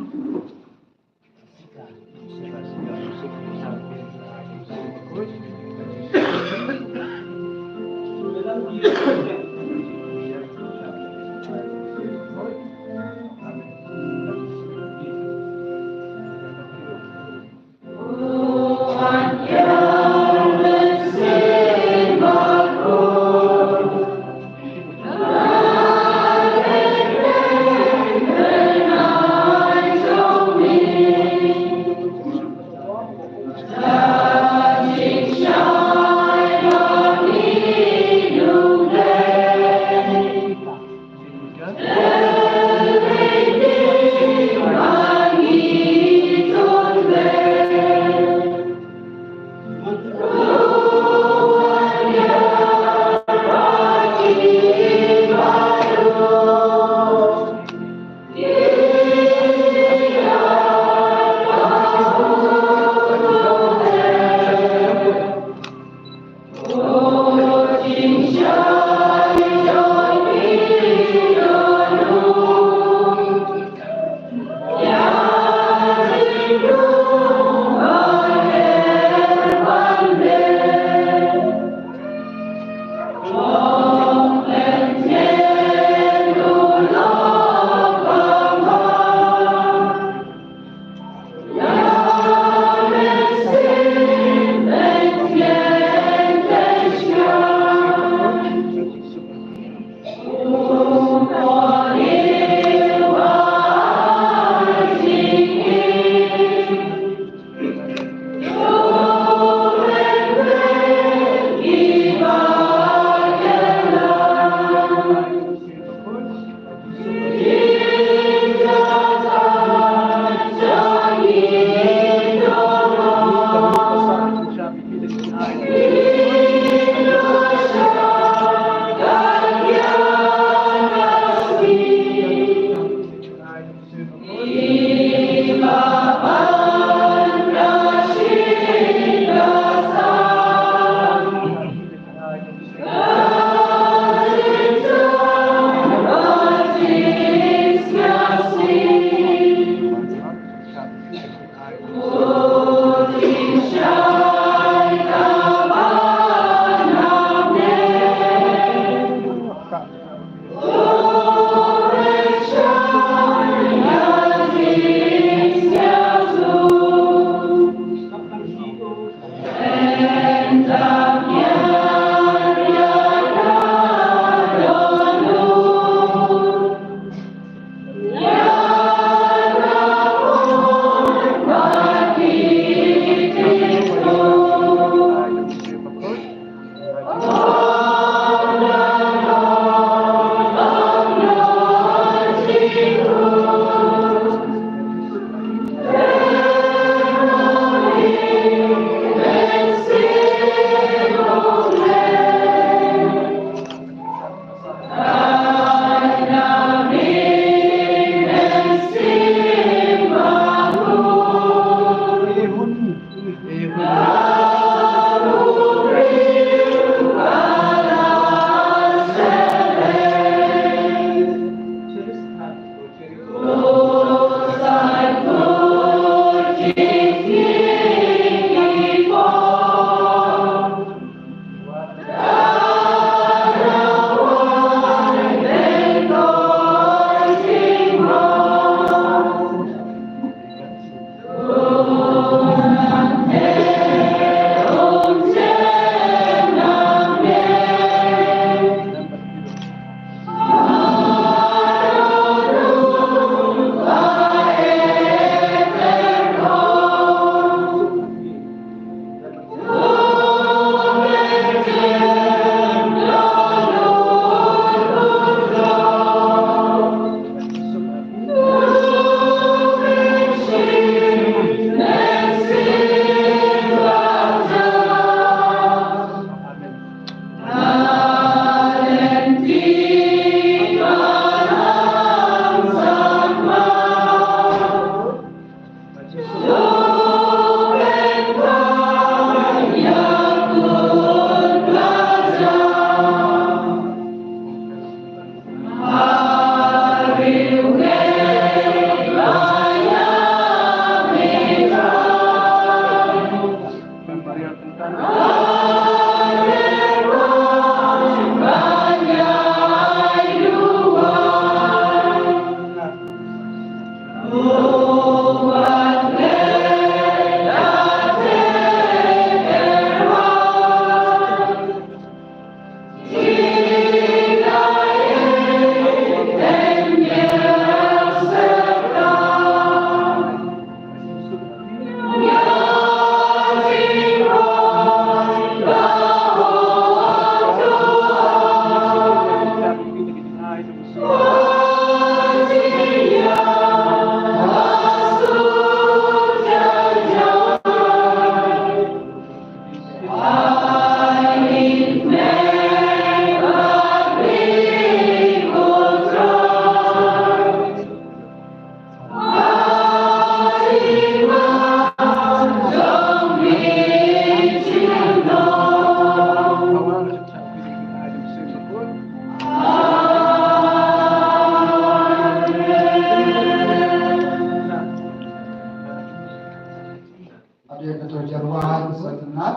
Ade ka to jarwan sa tnat.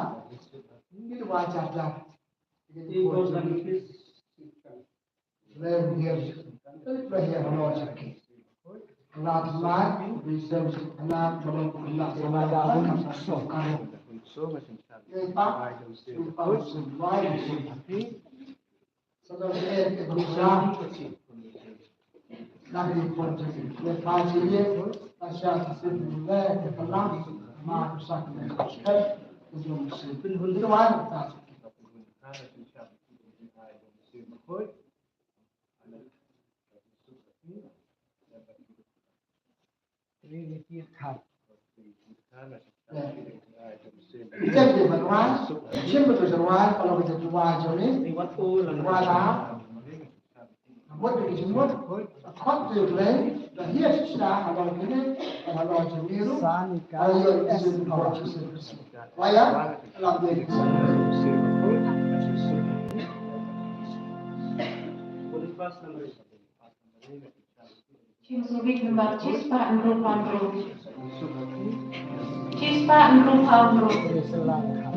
Ngi wa jar jar. Ngi wa jar jar. Lem hier, lem hier lo chaki. Lat mat, bisem lat, belum lat, belum lat, belum lat. Ye pa, ye pa, sum bai, sum bai. Sa da ye ke berusaha. Lagi pun chaki. Ye pa chaki, asya sum le ke pelang, ma rusak ne. Itu wan ta. Chispah hynriew phaw hynriew. Chispah hynriew phaw hynriew.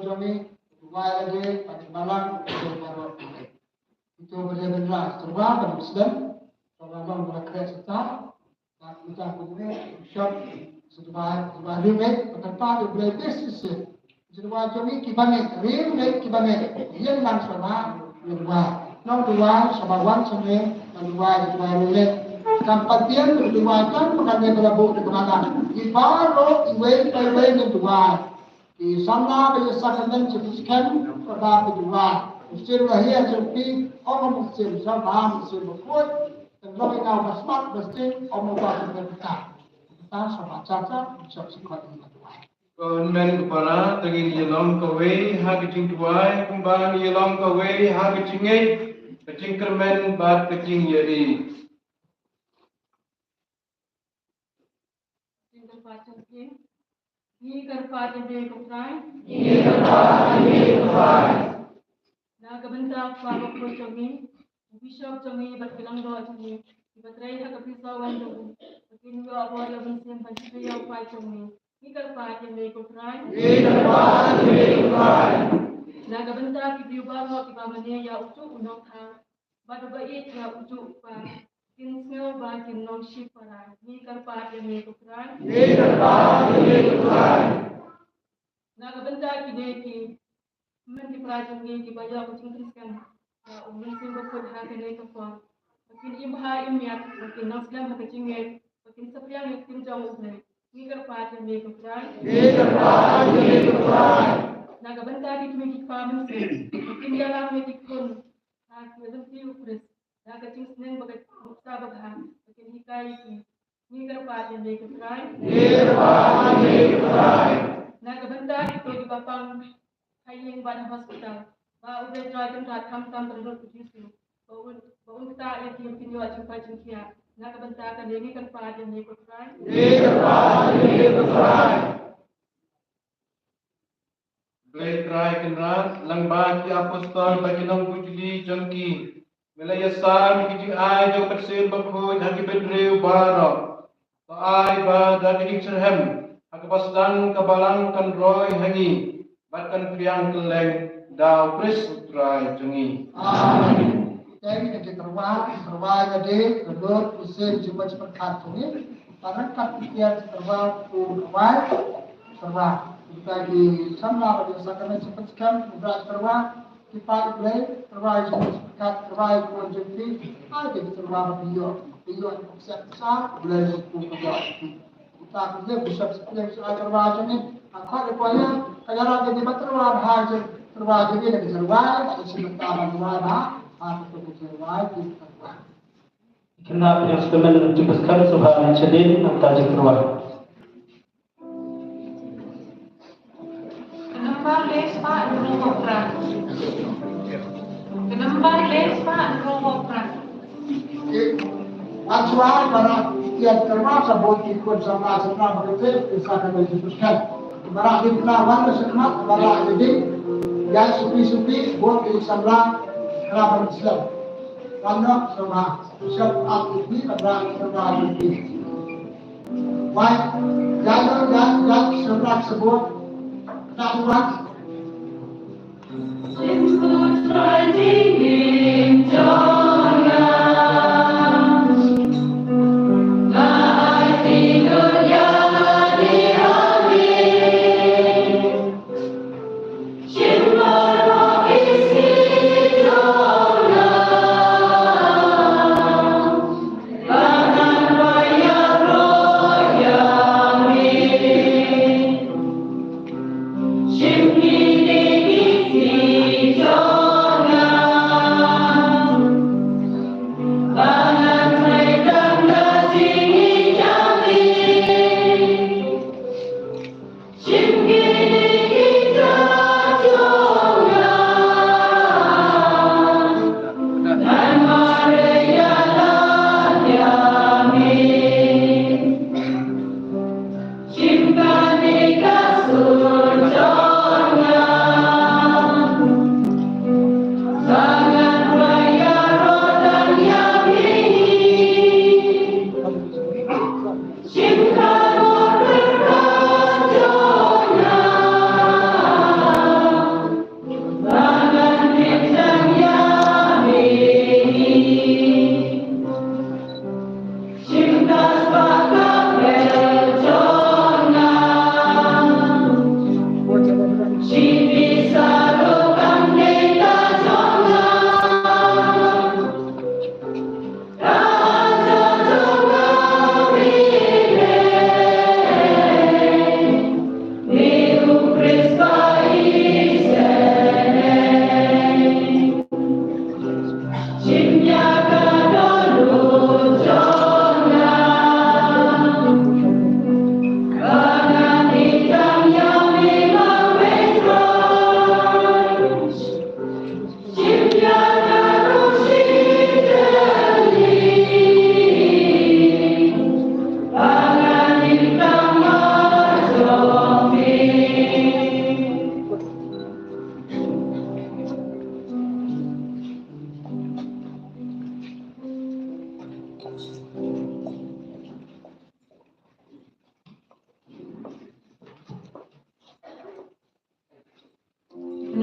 Jong ngi, duwai lade, bad balang, bad baroh. Ito ba dei ban rah, syrwa ban slem, syrwa ban ba khreh sata, bad uta kumne, shop, syrwa, syrwa rim eh, ba kyrpad U Blei bes shisha. Syrwa jong ngi kiba ngeit, rim ngeit kiba ngeit, ïeng lang syrwa, ïeng duwai. Nong duwai, syrwa wan sha ngi, nong duwai, duwai rim ngeit. Kam pat ïeng, duwai kam, ba kan ïeng ba la buh, duwai lang. Ïa baroh, iwei pa iwei, nong duwai. Ki samla ba ïa sakramen jingpynskhem, ba phi duwai. Mynsiem Blei ha jong phi, ym mynsiem sha ba mynsiem bakhuid. Tang long ïa nga ba smat ba sting, ym ba smat ba kata. Kata sha ba cha cha, sha ba smat ba duwai. Ko hynmen ko para, to ngin ïalong kawei ha ka jingduwai, kumba ngi ïalong kawei ha ka jingngeit, ka jingkyrmen bad ka jingïohi. Ngi kyrpad ïa me, ngi kyrpad ïa me ko Trai. Ngi kyrpad ïa me ko Trai. Na ka bynta u kpa bakhuid jong ngi, u bishop jong ngi bad ki langdoh jong ngi, kiba trei ha ka pisa wan jong u, ba kin ïoh bor ïa u Mynsiem ban shlei ïa u kpa jong ngi. Ngi kyrpad ïa me ko Trai. Ngi kyrpad ïa me ko Trai. Na ka bynta ki briew baroh kiba mane ïa uto u nongthaw bad uba ïeit ïa uto u kpa, kin sngew ba kin long shipara. Ngi kyrpad ïa me ko Trai. Ngi kyrpad ïa me ko Trai. Na ka bynta kine ki hynmen ki para jong ngi kiba ïoh ka jingpynskhem da u Mynsiem Bakhuid ha kane ka por, ba kin im bha im miat, ba kin nang slem ha ka jingngeit, ba kin saphriang ïa ka ktien jong U Blei. Ngi kyrpad ïa me ko Trai. Ngi kyrpad ïa me ko Trai. Na ka bynta ki kmie ki kpa mynsiem, ba kin ïalam ïa ki khun ha ka lynti U Khrist da ka jingsneng bad ka nuksa babha, ba kin hikai ïa ki. Ngi kyrpad ïa me ko Trai. Ngi kyrpad ïa me ko Trai. Na ka bynta kito kiba pang ha ïing bad ha hospital, ba U Blei Trai Kynrad khamtam ban lut U Jisu, ba un, ba un ktah ïa ki, ba kin ïoh jingpait jingkhiah. Na ka bynta kane ngi kyrpad ïa me ko Trai. Ngi kyrpad ïa me ko Trai. Blei Trai Kynrad, lyngba ki apostol bad ki nongbujli jong ki, me la ïasam ïa ki jingai jong ka Mynsiem Bakhuid ha ki briew baroh. To ai ba da ka jingsyrhem ha kaba sdang ka balang kan roi ha ngi bad kan pdiang kylleng da U Khrist U Trai jong ngi. Amen. Tang ïa ki tyrwa, tyrwa ïa ki, ka dur, ka sien, jingmut jingpyrkhat jong ngi. Ba ryngkat ki tyrwa, u kawai, tyrwa. Kita ki samla ba ïa sakramen jingpynskhem, u bra tyrwa, ki paid U Blei, tyrwa ïa jingmut jingpyrkhat, tyrwa ïa ki khun jong phi, ai ki tyrwa ba phi ïoh, phi ïoh, phi ïoh, phi ïoh, U Blei u kyrkhu ka ïoh. Kita ki ïa bishop, spring sa tyrwa jong ngi. Ka khot ïa ka ïa, ka ïa rat ïa ki ba tyrwa ha jong, tyrwa jong ngi, ka tyrwa, ka shi mynta ba tyrwa ba, ha ka tyrwa, ka tyrwa. Kynrad ïa skemen jingpynskhem sha ba ngi shadien, nangta jingtyrwa. Ka nambar le spah hynriew phew phra. Ka nambar le spah hynriew phew phra. Wan shuwa, para ïa tyrwa, sa bun ki khun samla samla ba ka te, ki sa ka dei ki pyrkhat. Para ïa tyrwa wan ka shakmat, para ïa ding, ïa suki suki, bun ki samla, para ban slem. Wan noh, samla, shep ap ki, para ïa tyrwa ki. Wai, ïa noh, ïa, ïa, samla, sabun, tak wan.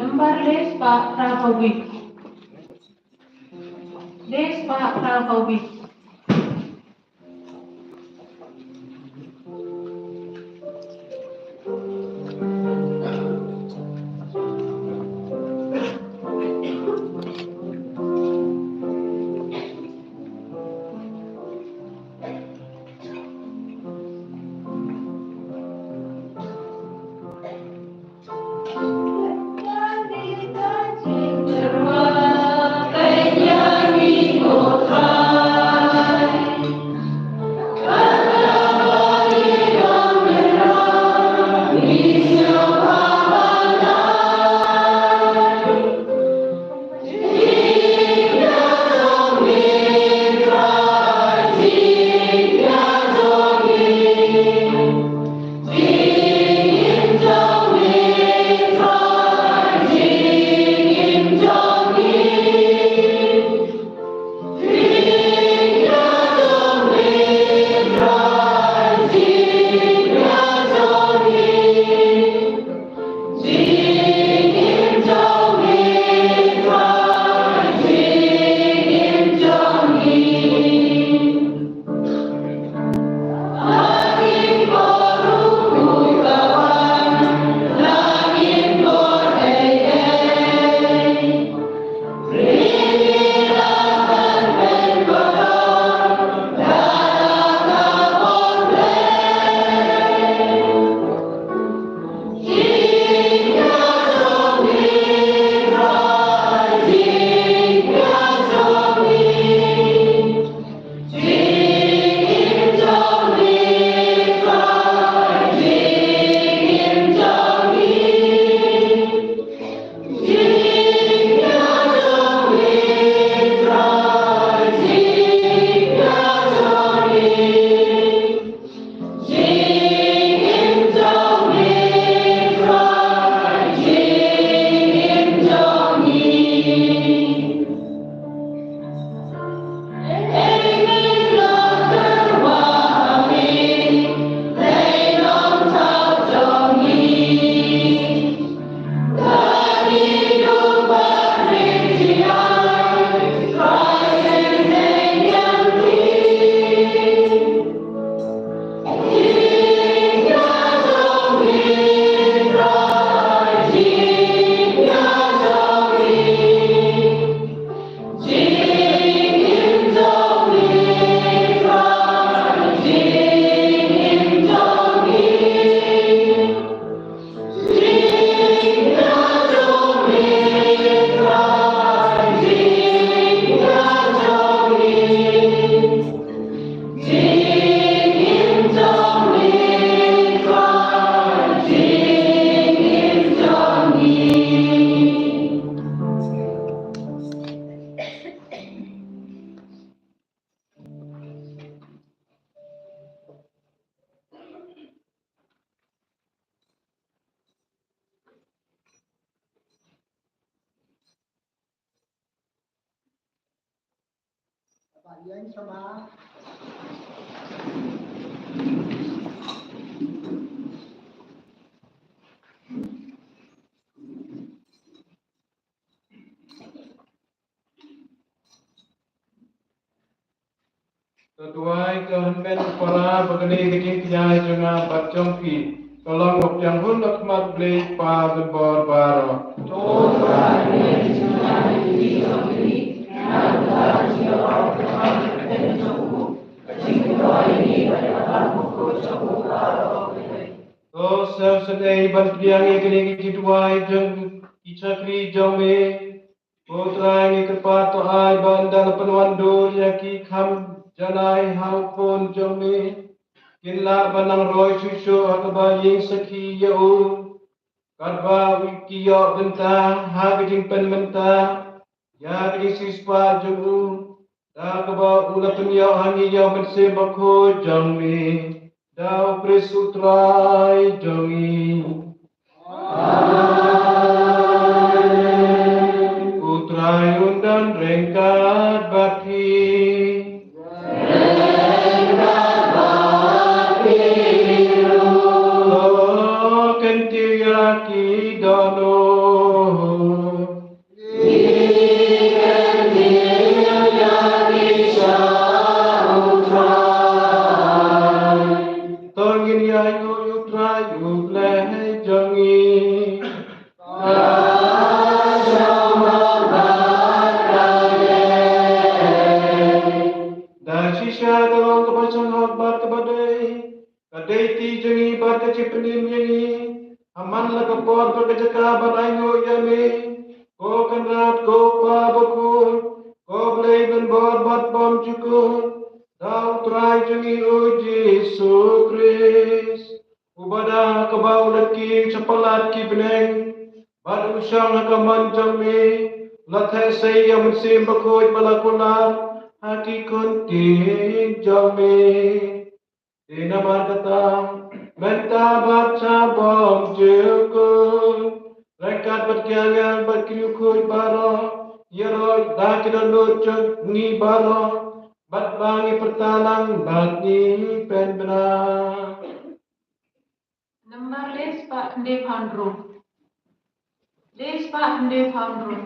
Nambar le spah phra phew wei. Le spah phra phew wei. To duwai, to hynmen para, ba kane ka jingkñia jong nga bad jong phi ka long ba pdiang hun ha khmat U Blei Kpa Donbor baroh. To sngewsynei ban pdiang ïa kane ka jingduwai jong ki shakri jong me. Ko Trai, ngi kyrpad to ai ba ynda la pynwan dur ïa ki kham janai ha u Khun jong me, kin lah ban nang roi shuh shuh ha kaba ïeng sakhi ïa u, katba u ki ïoh bynta ha ka jingpynmynta ïa ka jingsiewspah jong u, da kaba u la pynïoh ha ngi ïa u Mynsiem Bakhuid jong me, da U Khrist U Trai jong ngi. Amen. U Trai un don ryngkat bad phi. Ryngkat bad phi ruh. To kyntiew ïa ki dohnud. Shi pynim ïa ngi ha man la ka por bad ka jaka ban ainguh ïa me, ko Kynrad, ko Pa Bakhuid, ko Blei ban bor bad bymjukut, da U Trai jong ngi U Jisu Khrist. Uba da kaba u leit ki shapalat ki bneng bad u shong ha ka mon jong me, la theh sei ïa u Mynsiem Bakhuid ba la kular ha ki khun ktien jong me. Te namar kata, mynta bad sha bymjukut, ryngkat bad ki angel bad ki riewkhuid baroh, ïaroh da ki dohnud jong ngi baroh bad ba ngi pyrta lang bad ngi pynbna. Nambar lespah khyndai phew hynriew. Lespah khyndai phew hynriew.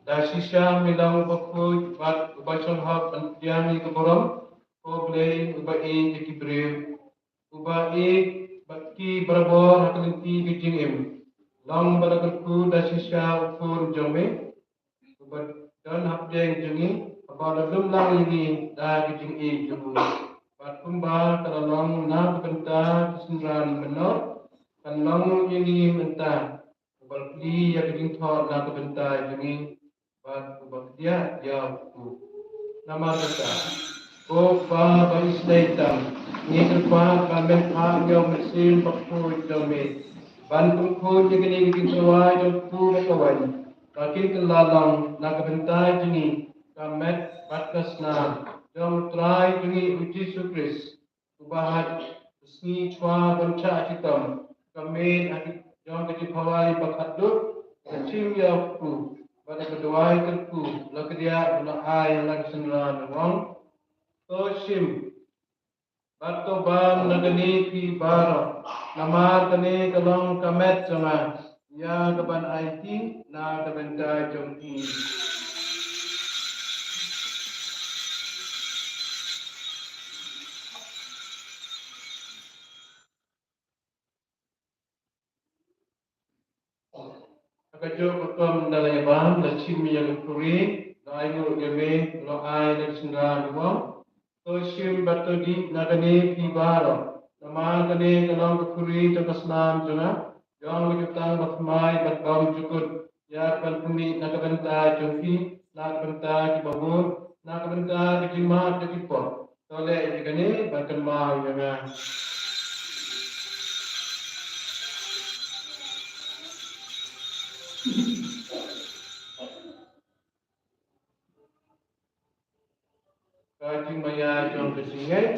Da shisha me long uba khuid bad uba shong hok ban pdiang ïa ka burom, ko Blei uba ïeit ïa ki briew, uba ïeit bad ki barabor ha ka lynti ka jingim. Long ba la kyrkhu da shisha u Khun jong me, uba don hapdeng jong ngi, haba la lum lang ïa ngi da ka jingïeit jong u. Bad kumba ka la long na ka bynta ki synran mynno, kan long ïa ngi mynta, uba plie ïa ka jingthoh na ka bynta jong ngi, bad uba kdiah ïa u. Namar kata, ko Pa ba isynei tam, ngi kyrpad ban men phah ïa u Mynsiem Bakhuid jong me ban pynkhuid ïa kine ki jingtyrwa jong u ba ka wan, ba kin kylla long na ka bynta jong ngi ka met bad ka snam jong u Trai jong ngi u Jisu Khrist. Uba ha ka sngi shuwa ban shah shitom, ka mih ha ka jong ka jingphawai ba khatduh, ka shim ïa u kpu, bad ka duwai kyrkhu, la kdiah bad la ai ha la ka synran, u ong: To shim bad to bam na kane phi baroh, namar kane ka long ka met jong nga, ïa kaban aiti na ka bynta jong phi. Ha kajuh ka rukom da la ïa bam, la shim ïa ka khuri, la ainguh ïa me, la ai ha la ka synran, u ong: To shim bad to dih na kane phi baroh, namar kane ka long ka khuri jong ka snam jong nga, jong ka jutang bathymmai bad bymjukut, ïa kaban pynmih na ka bynta jong phi, na ka bynta ki babun, na ka bynta ka jingmap jong ki pop. To leh ïa kane ban kynmaw ïa nga. Ka jingmaïa jong ka jingngeit.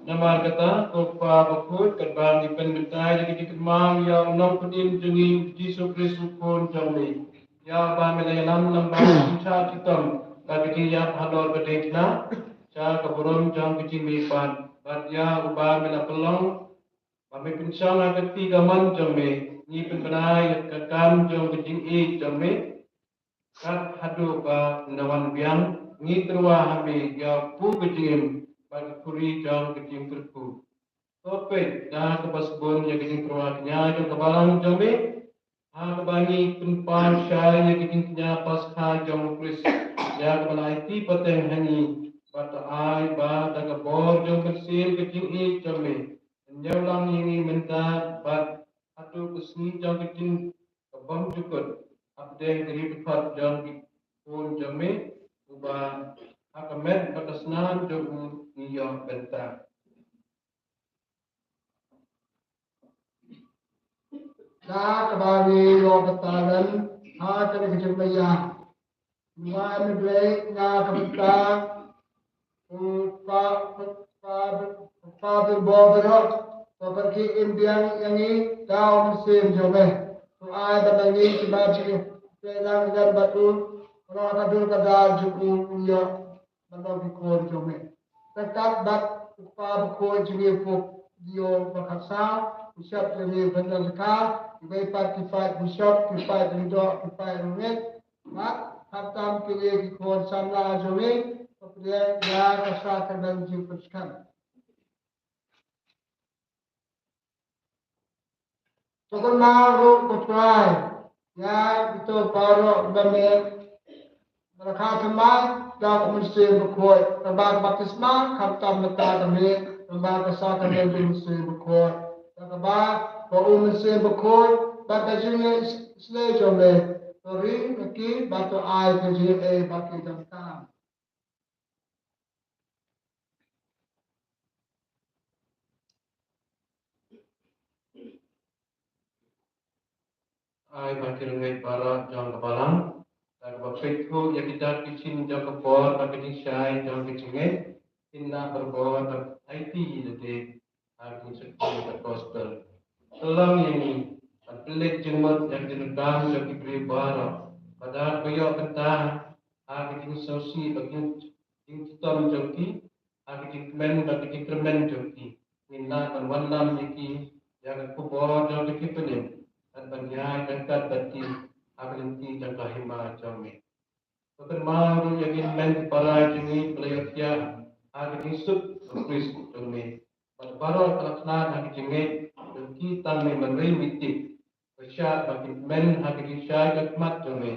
Namar kata, ko Pa bakhuid, katba ngi pynmynta ïa ka jingkynmaw ïa u Nongpynim jong ngi, Jisu Khrist u Khun jong me, Ïa uba me la ïalam lyngba ka jingshah shitom bad ka jingïap halor ka diengphna sha ka burom jong ka jingmihpat, bad ïa uba me la pynlong ba me pynshong ha ka kti kamon jong me, ngi pynbna ïa ka kam jong ka jingïeit jong me. Kat haduh ba me wan biang, ngi tyrwa ha me ïa u ka jingim bad ka khuri jong ka jingkyrkhu. To peit da kaba sbun ïa ka jingtyrwa kñia jong ka balang jong me, ha kaba ngi pynpaw shai ïa ka jingkñia Paskha jong u Khrist, ïa kaba la aiti pateng ha ngi, bad to ai ba da ka bor jong ka mynsiem ka jingïeit jong me, pynïaw lang ïa ngi mynta bad haduh ka sngi jong ka jing ka bym jukut, hapdeng ka ri dkhot jong ki khun jong me, uba ha ka met bad ka snam jong u ngi ïoh bynta. Da kaba ngi ïoh bynta lem ha kane ka jingmaya. Ngi wan ïa U Blei na ka bynta u Kpa, u Kpa, u Kpa Baibor baroh, to pyrkhi im biang ïa ngi da u Mynsiem jong me. To ai ba ma ngi kiba pynlong lem bad u, baroh ka dur ka dar jong u, u ïoh ban long ki khun jong me. Ryngkat bad u Kpa Bakhuid jong ngi u Pope Leo ba khatsaw, u Bishop jong ngi u Bernard Lakha, kiwei pat ki paid bishop, ki paid lyngdoh, ki paid riewngeit, bad khamtam kine ki khun samla jong ngi, ba pdiang ïa ka sakramen jingpynskhem. To kynmaw ruh, ko Trai, ïa kito baroh ba me la rakha thymmai da u Mynsiem Bakhuid, lyngba ka baptisma, khamtam mynta ka miet, lyngba ka sakramen jong u Mynsiem Bakhuid, da kaba ba u Mynsiem Bakhuid bad ka jingïaisynei jong me, to ring ïa ki bad to ai ka jingïaei ba ki donkam. Ai ba ki riewngeit baroh jong ka balang, da kaba peit thuh ïa ki dak ki shin jong ka por bad ka jingshai jong ka jingngeit, kin lah barabor ban aiti ïa lade ha ka jingshakri ka gospel. Pynlong ïa ngi ban pynleit jingmut ïa ka jingdonkam jong ki briew baroh, ba da kaba ïoh bynta ha ka jingsngewsih bad ka jingshitom jong ki, ha ka jingkmen bad ka jingkyrmen jong ki, ngin lah ban wanlam ïa ki ïa ka khubor jong ka jingpynim, bad ban ïaid ryngkat bad ki ha ka lynti jong ka hima jong me. To kynmaw ruh ïa ki hynmen ki para jong ngi ba la ïohthiah ha ka jingsuk ka krus jong me, bad baroh ba la khlad ha ka jingngeit jong ki tang ne mynrei mynstep, ba shah ba kin kmen ha ka jingshai ka khmat jong me,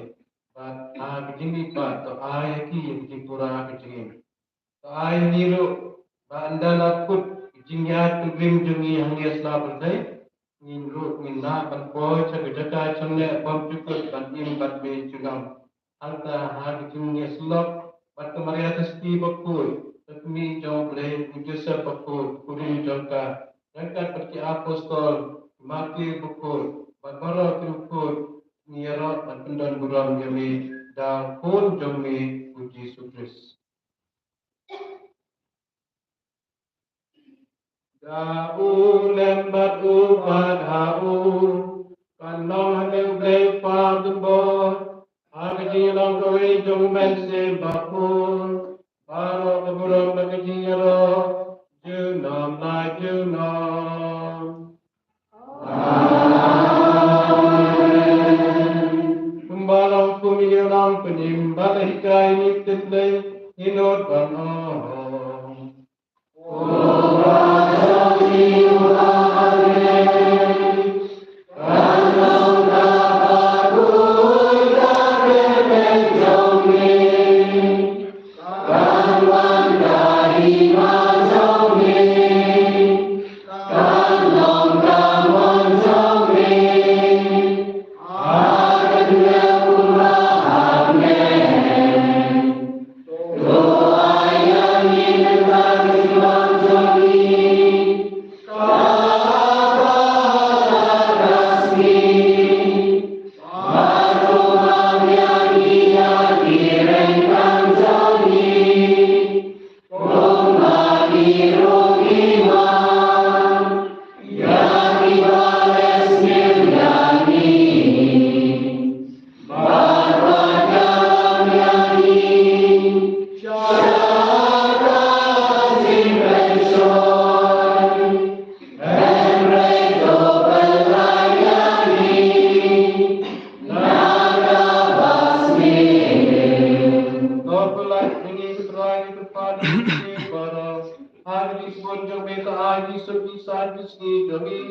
bad ha ka jingmihpat to ai ïa ki ïa ka jingpura ka jingim. To ai ïa ngi ruh ba ynda la kut ka jingïaid pynrem jong ngi hangne ha sla pyrthei, ngin ruh ngin lah ban poi sha ka jaka shongneh bymjukut ban im bad me junom. Hangta ha ka jingïasyllok bad ka Maria Theisotti bakhuid, ka kmie jong U Blei, u Joseph bakhuid, u kurim jong ka, ryngkat bad ki apostol, ki martir bakhuid, bad baroh ki riewkhuid, ngi ïaroh ban pyndon burom ïa me da u Khun jong me u Jisu Khrist. Da u lem bad u bad ha u, kan long ha me U Blei Kpa Baibor, ha ka jinglong kawei jong U Mynsiem Bakhuid, baroh ka burom bad ka jingïaroh, junom la junom. Amen. Kumba long kum ïa ngi u nongpynim bad la hikai ïa ngi u Trai Blei, ngin nud ban ong. Ka jingsuk jong me ka ai jingsuk ki san ki sngi jong ngi.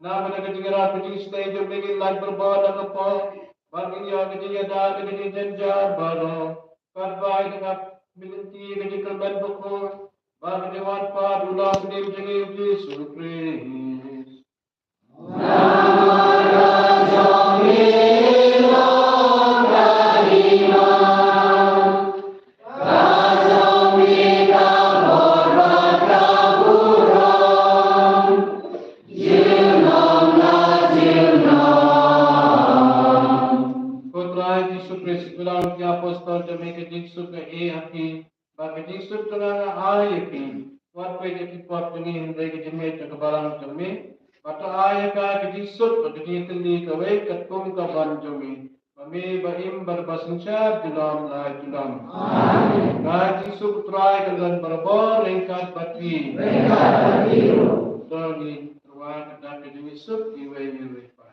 Namar ka jingïarap ka jingstad jong me ngin lait barabor na ka pop, bad ngin ïoh ka jingïada na ka jingjynjar baroh. Katba ngi ïakynduh ïa ka jingkyrmen bakhuid bad ka jingwan pat u Nongpynim jong ngi u Jisu Khrist. Ko Trai Jisu Khrist, u la ong ïa ki apostol jong me, ka jingsuk nga ai ha phi, bad ka jingsuk jong nga nga ai ïa phi. Wat peit ïa ki pop jong ngi, hynrei ka jingngeit jong ka balang jong me. Bad to ai ïa ka ka jingsuk bad ka jingïatylli kawei katkum ka mon jong me, ba me ba im bad ba synshar junom la junom. Amen. Ka jingsuk U Trai kan don barabor ryngkat bad phi. Ryngkat bad phi ruh. To ngin rwai kata ka jingsuk iwei ïa iwei pat.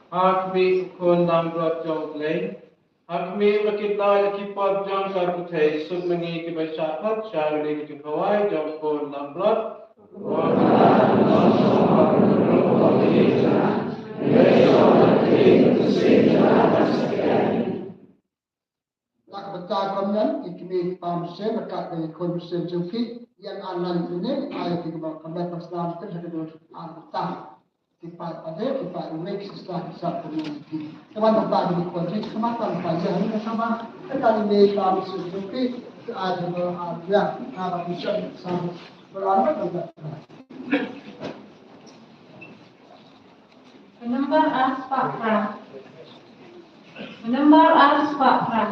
Ha khmih, ko Khun langbrot jong U Blei. Ha khmih, ba kin ai ïa ki pop jong ka pyrthei. Suk ma ngi kiba shah khot sha kane ka jingkhawai jong U Khun langbrot. Lak bynta kumne, i kmie i kpa mynsiem, ryngkat bad i khun mynsiem jong ki, ïa ka lan kmie, ai ki ba ka met ba slam, kynja ka dur, ar bynta. Ki pa, pa de, ki pa, i wei ki sisla, ki sap kmie ki. Ka wan bynta ki khun, ki khmat bynta, ïa, ni ka sama, ka kali ne, kpa mynsiem jong ki, ki ai ki ba, ar, ïa, ar, ki shem, sama, bar, ar, bynta. Number ar spah phra. Number ar spah phra.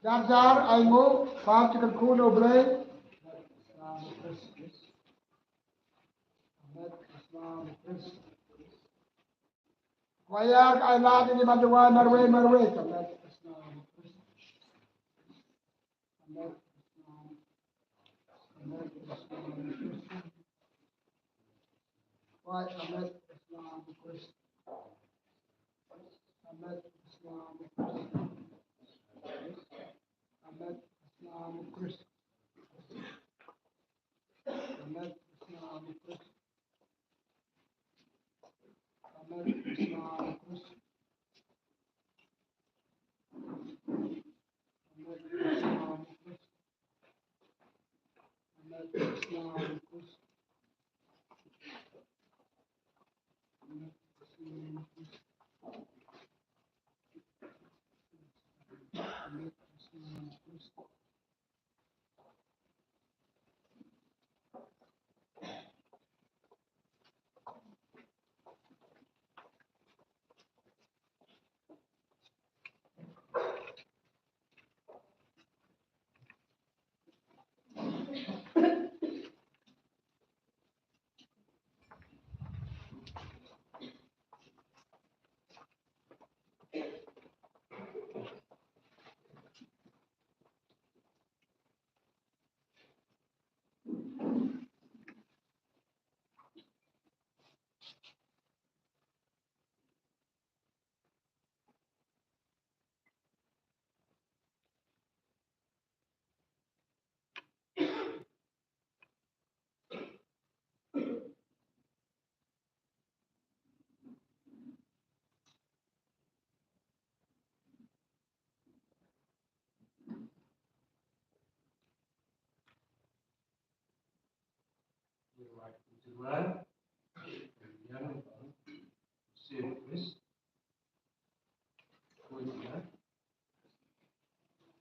Jar jar ai nguh, pap jingkyrkhu na U Blei. Kwah ïa ka ai lad ïa ngi ban duwai marwei marwei.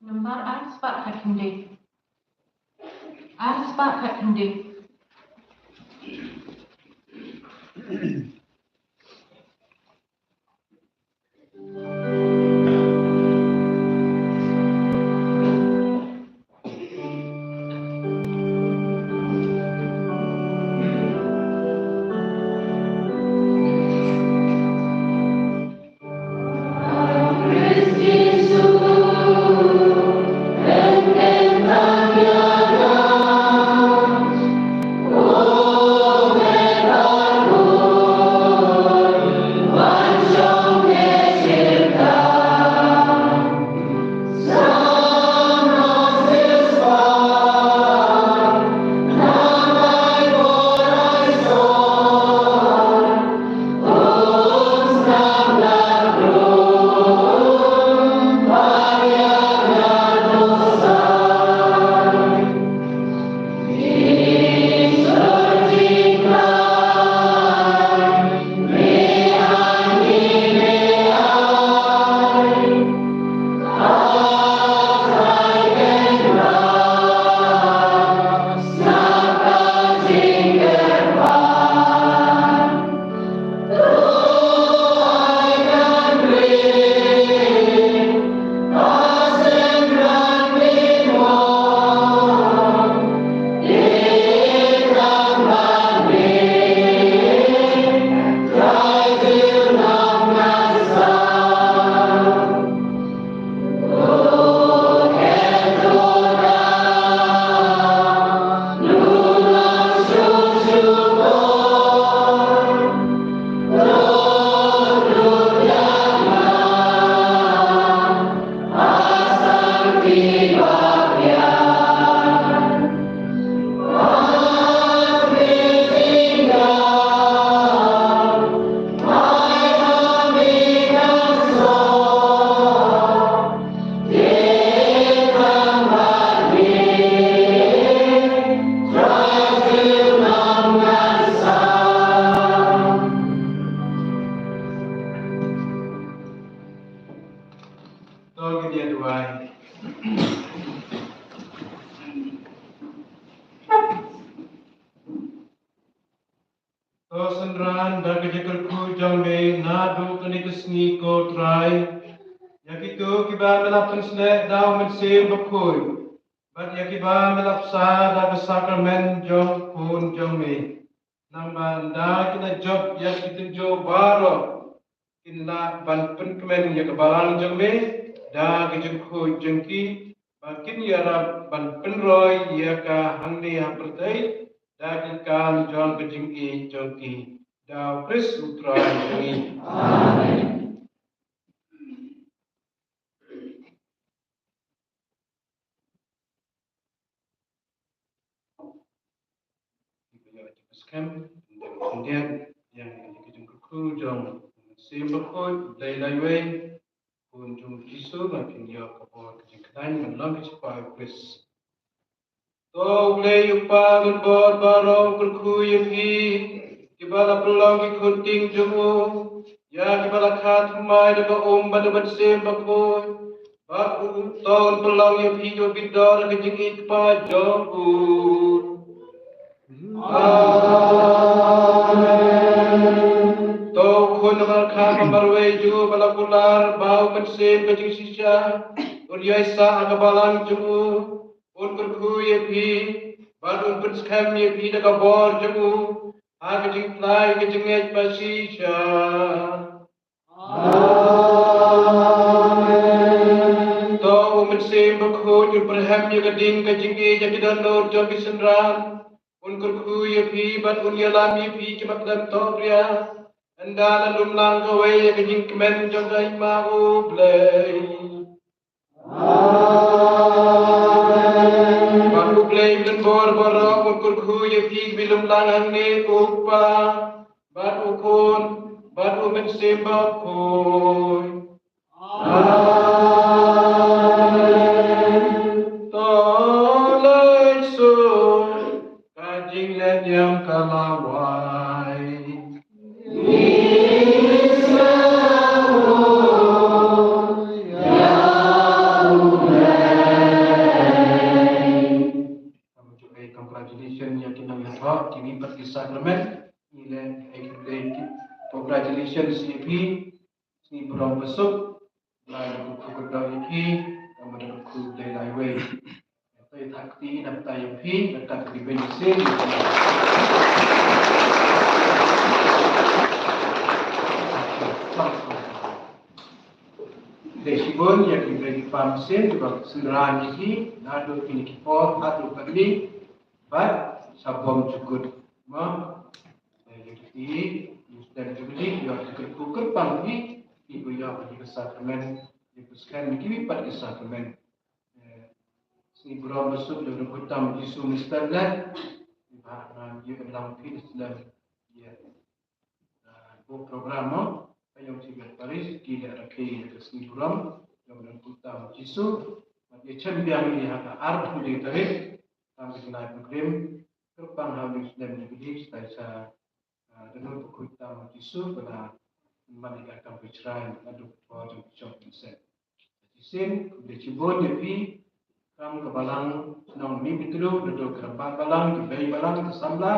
Nambar ar spah khatkhyndai. Ar spah khatkhyndai. Ko synran, da ka jingkyrkhu jong me naduh kane ka sngi, ko Trai, ïa kito kiba me la pynshlur da u Mynsiem Bakhuid, bad ïa kiba me la bsa da ka sakramen jong u Khun jong me. Nangba ynda kin da jop ïa ki tynjuh baroh, kin lah ban pynkmen ïa ka balang jong me da ka jingkhuid jong ki, ba kin ïarap ban pynroi ïa ka hangne ha pyrthei da ki kam jong ka jingïeit jong ki. Da u Khrist u Trai jong ngi. Amen. Kiba ïoh jingpynskem, khyndiat ïa ka jingkyrkhu jong u Mynsiem Bakhuid, Blei laiwei, Khun jong u Jisu, ba kin ïoh ka bor ka jingkyrkhu ban long ki shipara u Khrist. To U Blei U Kpa Uba Bor baroh un kyrkhu ïa phi, kiba la pynlong ki khun ktien jong u, ïa kiba la kha thymmai da ka um bad da ka Mynsiem Bakhuid, bad u, to un pynlong ïa phi kiba bit dor da ka jingïeit kpa jong u. Amen. To u Khun uba la kha marwei jong u, ba la kular bad u Mynsiem ka jingshisha, un ïaisah ha ka balang jong u, un kyrkhu ïa phi, bad un pynskhem ïa phi da ka bor jong u ha ka jingpyllait ka jingngeit ba shisha. Amen. To u Mynsiem Bakhuid un pyrhem ïa ka ding ka jingïeit ïa ki dohnud jong ki synran, un kyrkhu ïa phi bad un ïalam ïa phi ki mat lem to bria, ynda la lum lang kawei ïa ka jingkmen jong ka hima U Blei. Amen. Bad U Blei uba don bor baroh un kyrkhu ïa phi kiba lum lang hangne, U Kpa, bad U Khun, bad U Mynsiem Bakhuid. Amen. To leit suk, ka jingleit niam ka la wai. Congratulations ïa ki nongïathoh kiwei pat ki sakramen. Ngi leh ei ki, congratulations ïa phi. Sngi burom basuk. Blei un kyrkhu kyrdoh ïa phi, namar da kyrkhu Blei laiwei. Te thak kti na bynta ïa phi, na ka kti beiñ sien. Dei shibun ïa ki briew ki pam sien kiba synran ïa phi naduh kine ki por haduh katne, bad sha bymjukut. Ma, eh, ïa kiti, ïa ki snem jubili, ïa ki kyrkhu kyrpang phi, kiba ïoh ïa ki sakramen, ïa ki skhem ïa kiwei pat ki sakramen. Eh, sngi burom basuk, ïa u nongkhuid tam Jisu Mister Lad, kiba ngan ïa ka lang phi da snem, ïa. Ah, buh program mo, ka ïong Tibet Parish, ki la rakhe ïa ka sngi burom, ïong nongkhuid tam Jisu, bad ïa shem biang ïa ha ka arphew tarik, tam ka jinglai pilgrim, kyrpang ha u snem jubili, stai sa, ah, da nongkhuid tam Jisu, ba la man ïa ka kam ka shrine, naduh ka por jong ka jong Vincent. Shisien, khublei shibun ïa phi, kam ka balang shnong Nongmihmyntdu, naduh ka rangbah balang, ki bei balang, ki samla,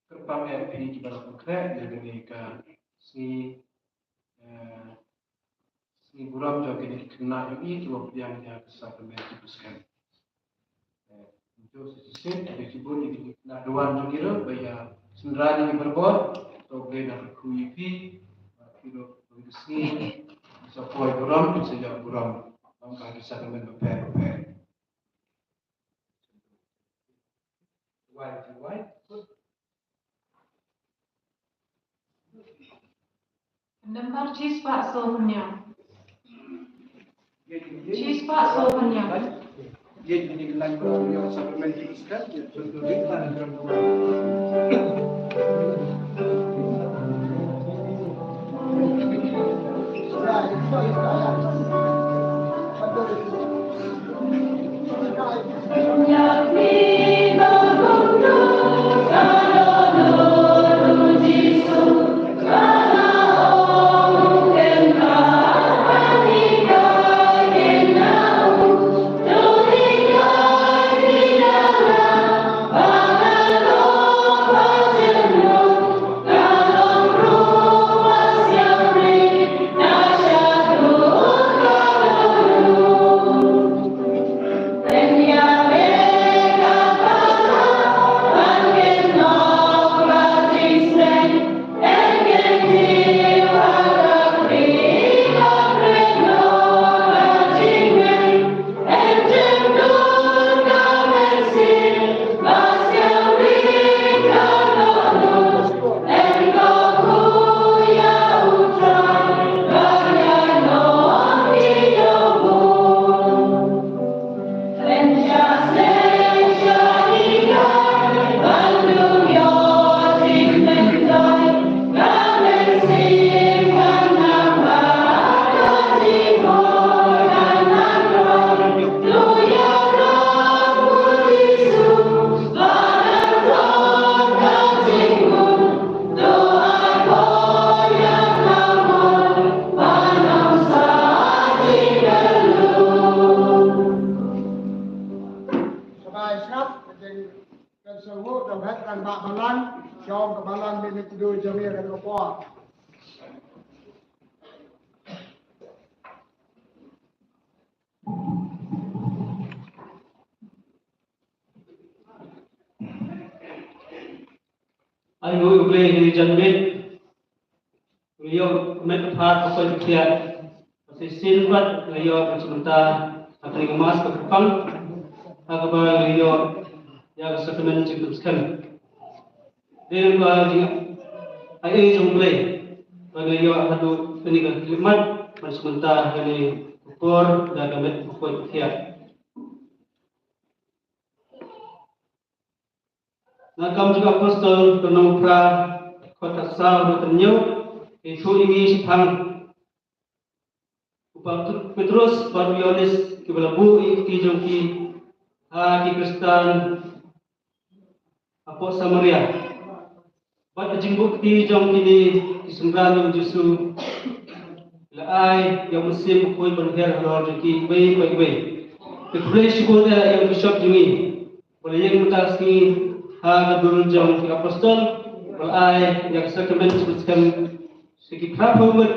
kyrpang ïa phi kiba la pynkhreh ïa kane ka sngi, eh, sngi burom jong kine ki khynnah jong ngi kiba pdiang ïa ka sakramen jingpyskhem. Eh, to sa shisien, khublei shibun ïa ki khynnah dawan jong ngi ruh, ba ïa synran ïa ngi barabor, to U Blei un kyrkhu ïa phi, ba phi ruh, ba phi sngi, sa poi burom, sa ïa burom, lam bad ki sakramen bapher bapher. Wai, wai. Nambar shispah sawphew hynñiew. Shispah sawphew hynñiew. Sngewbha tang ba balang, jong ka balang Myntdu jong ngi ka dei ka por. Ai ngi ïa U Blei ha kane ka janmiet. Ngi ïoh met ka phad ka koit ka khiah. Ka shisien pat ngi ïoh ka jingmynta ha kane ka Mass kaba kyrpang, ha kaba ngi ïoh ïa ka sakramen jingpynskhem. Dei lyngba jingaiei jong U Blei ba ngi ïoh haduh kane ka khyllipmat ban sngewbynta ha kane ka por da ka met ka koit ka khiah. Na Kam jong ki Apostol, lynnong phra, dkhot khatsaw haduh khathynñiew, ka ïathuh ïa ngi shaphang u Pat-, Petrus bad u Ïoannis kiba la buh ïa ki kti jong ki ha ki Khristan hapoh Samaria. Bad ka jingbuh kti jong kine ki synran jong U Jisu la ai ïa u Mynsiem Bakhuid ban her halor jong ki iwei pa iwei. Te khublei shibun ïa u Bishop jong ngi ba la ïeng mynta ka sngi ha ka dur jong ki Apostol, ba la ai ïa ka sakramen jingpynskhem sha ki phraphew ngut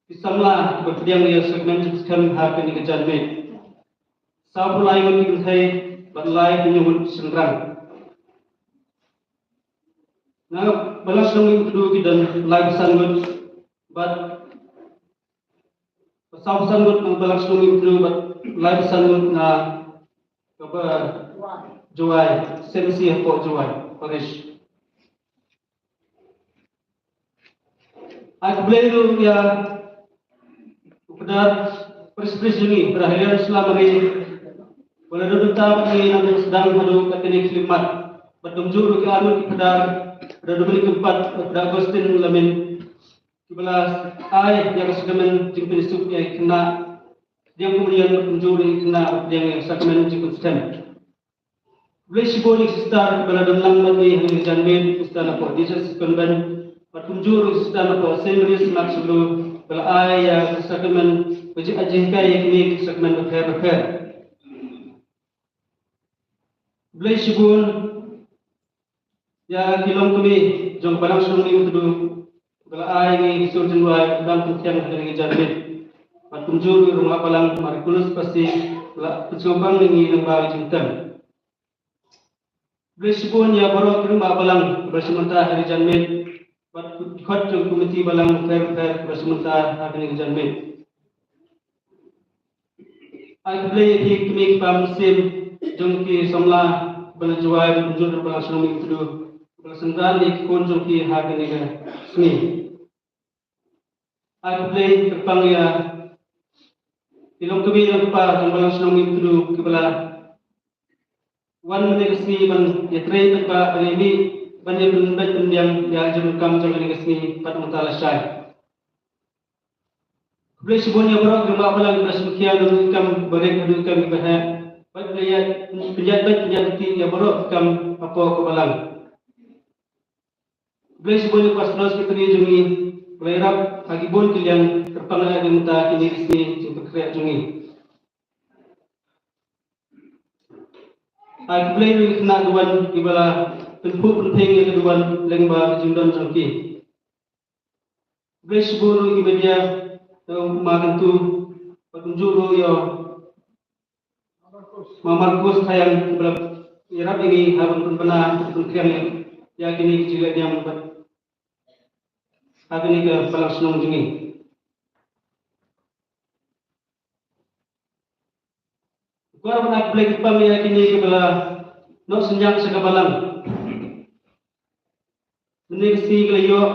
ki samla kiba pdiang ïa ka sakramen jingpynskhem ha kane ka janmiet. Sawphew lai ngut ki kynthei bad laiphew hynñiew ngut ki shynrang. Na ka Balang Shnong Myntdu ki don laiphew san ngut bad, sawphew san ngut na Balang Shnong Myntdu bad laiphew san ngut na kaba Jowai, C M C hapoh Jowai Parish. Ai khublei ruh ïa u Phadar Parish Priest jong ngi, Phadar Helion Slamari, ba la don bynta bad ngi naduh sdang haduh katne ka khyllipmat. Bad kumjuh ruh ki arngut ki Phadar, Phadar Dominic Kympat, Phadar Augustine Lamin, kiba la ai ïa ka sakramen jingpynsuk ïa ki khynnah, pdiang komunion, bad kumjuh ruh ïa ki khynnah, pdiang ïa ka sakramen jingpynskhem. Khublei shibun ïa ki sister kiba la don lang bad ngi ha kane ka janmiet, ki sister na pdeng St. Joseph's Convent, bad kumjuh ruh ki sister na pdeng St. Mary's Max Blue, ba la ai ïa ka sakramen, ba jinghikai ïa kine ki sakramen bapher bapher. Khublei shibun ïa ki longkmie jong Balang Shnong Myntdu, ba la ai ïa ngi ki sur jingduwai ban pynkiang ha kane ka janmiet. Bad kumjuh ruh Rangbah Balang Marculus Passy, ba la pynsngewbang ïa ngi lyngba ka jingtem. Khublei shibun ïa baroh ki rangbah balang kiba la shim bynta ha kane ka janmiet bad ki dkhot jong ki komiti balang bapher bapher kiba la shim bynta ha kane ka janmiet. Ai khublei ïa ki kmie ki kpa mynsiem jong ki samla ba na Jowai, ba na Jowai, ba na Shnong Myntdu, ba la synran ïa ki khun jong ki ha kane ka sngi. Ai khublei kyrpang ïa ki longkmie longkpa jong Balang Shnong Myntdu kiba la wan mynne ka sngi ban ïatrei paidbah, ban ïamih, ban ïa pynbeit pynbiang ïa ka jingdonkam jong kane ka sngi bad mynta lashai. Khublei shibun ïa baroh ki rangbah balang kiba la shim khia na ka kam ba rit haduh ka kam ba heh. Bad khublei ïa, pynïaid beit pynïaid lynti ïa baroh ki kam hapoh ka balang. Khublei shibun ïa u Pastoral Secretary jong ngi, ba la ïarap ha ki bun ki liang, kyrpang ïa ka mynta kine ki sngi jingpynkhreh jong ngi. Ai khublei ïa ki khynnah duwan kiba la pynphuh pynphieng ïa ka duwan lyngba ka jingdon jong ki. Khublei shibun ruh ïa ki media, ïa u Ma Kyntu, bad kumjuh ruh ïa u Ma Marcus Thaiñ, kiba la ïarap ïa ngi ha ban pynbna, ban pynkhriang ïa kine ki jingleh niam bad ha kane ka Balang Shnong jong ngi. Kwah ban ai khublei kyrpang ïa kine kiba la noh synñiang sha ka balang. Mynne ka sngi ki la ïoh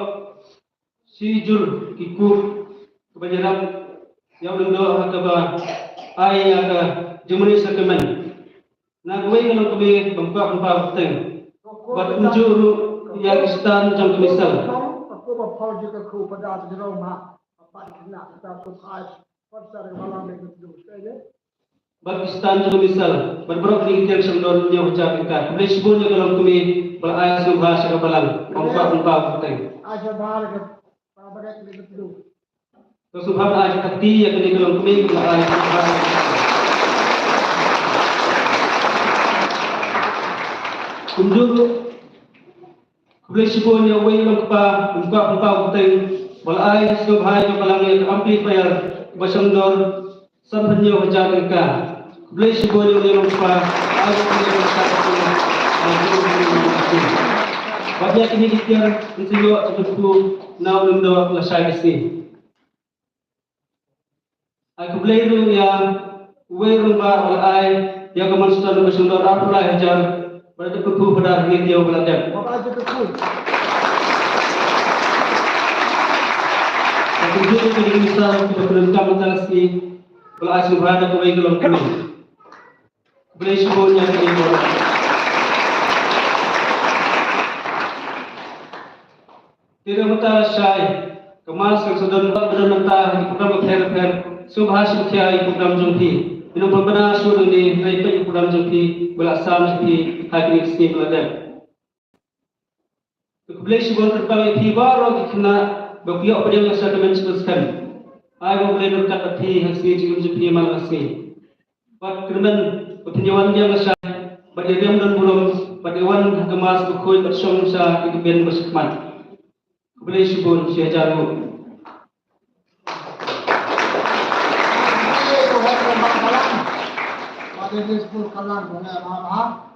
shi jur ki kup kiban ïarap ïa u lyngdoh ha kaba ai ïa ka jingmane sakramen. Na kawei ka longkmie, bym kwah ban pynpaw kyrteng. Bad kumjuh ruh ïa ki Khristan jong ka Misal. Bad ki Khristan jong ka Misal, bad baroh kine ki tiang shong don ñiew hajar tyngka. Khublei shibun ïa ka longkmie ba la ai sngewbha sha ka balang, bym kwah pynpaw kyrteng. Ka sngewbha ban ai ka kti ïa kane ka longkmie ba la ai sngewbha. Kumjuh ruh, khublei shibun ïa uwei u nongkpa, u nongkpa, u nongkpa u bteng, ba la ai sngewbha ïa ka balang ïa ka amplifier, ba shong dor sanphew hynñiew hajar tyngka. Khublei shibun ïa u nongkpa, ai ba khublei ïa u nongkpa. Bad ïa kine ki tiar, yn sa ïoh ka kyrkhu na u lyngdoh lashai ka sngi. Ai khublei ruh ïa uwei u rangbah ba la ai ïa ka milestone ba shong dor arphew lai hajar, ba la dep kyrkhu, Phadar Hynñiewtriew ba la dep. Ba la dep kyrkhu. Ai khublei ruh ïa ki minister kiba kyndonkam mynta ka sngi, ba la ai sngewbha da kawei ka longkmie. Khublei shibun ïa ki baroh. Te da mynta lashai ka mass ka sa don, ba don mynta ha ki program bapher bapher. Sngewbha shim khia ïa ki program jong phi. Phin ym pynbna shuh nangne, hynrei peit ïa ki program jong phi, ba la sam ïa phi ha kine ki sngi ba la dep. Khublei shibun kyrpang ïa phi baroh ki khynnah ba phi ïoh pdiang ïa ka sakramen jingpynskem. Ai ba U Blei un ryngkat bad phi ha ka sngi jingim jong phi man la ka sngi. Bad kyrmen ba phin ïa wan biang lashai, bad ïa riam don burom, bad ïa wan ha ka mass bakhuid bad shong sha ïa ka bein ba shakhmat. Khublei shibun, shi hajar nguh.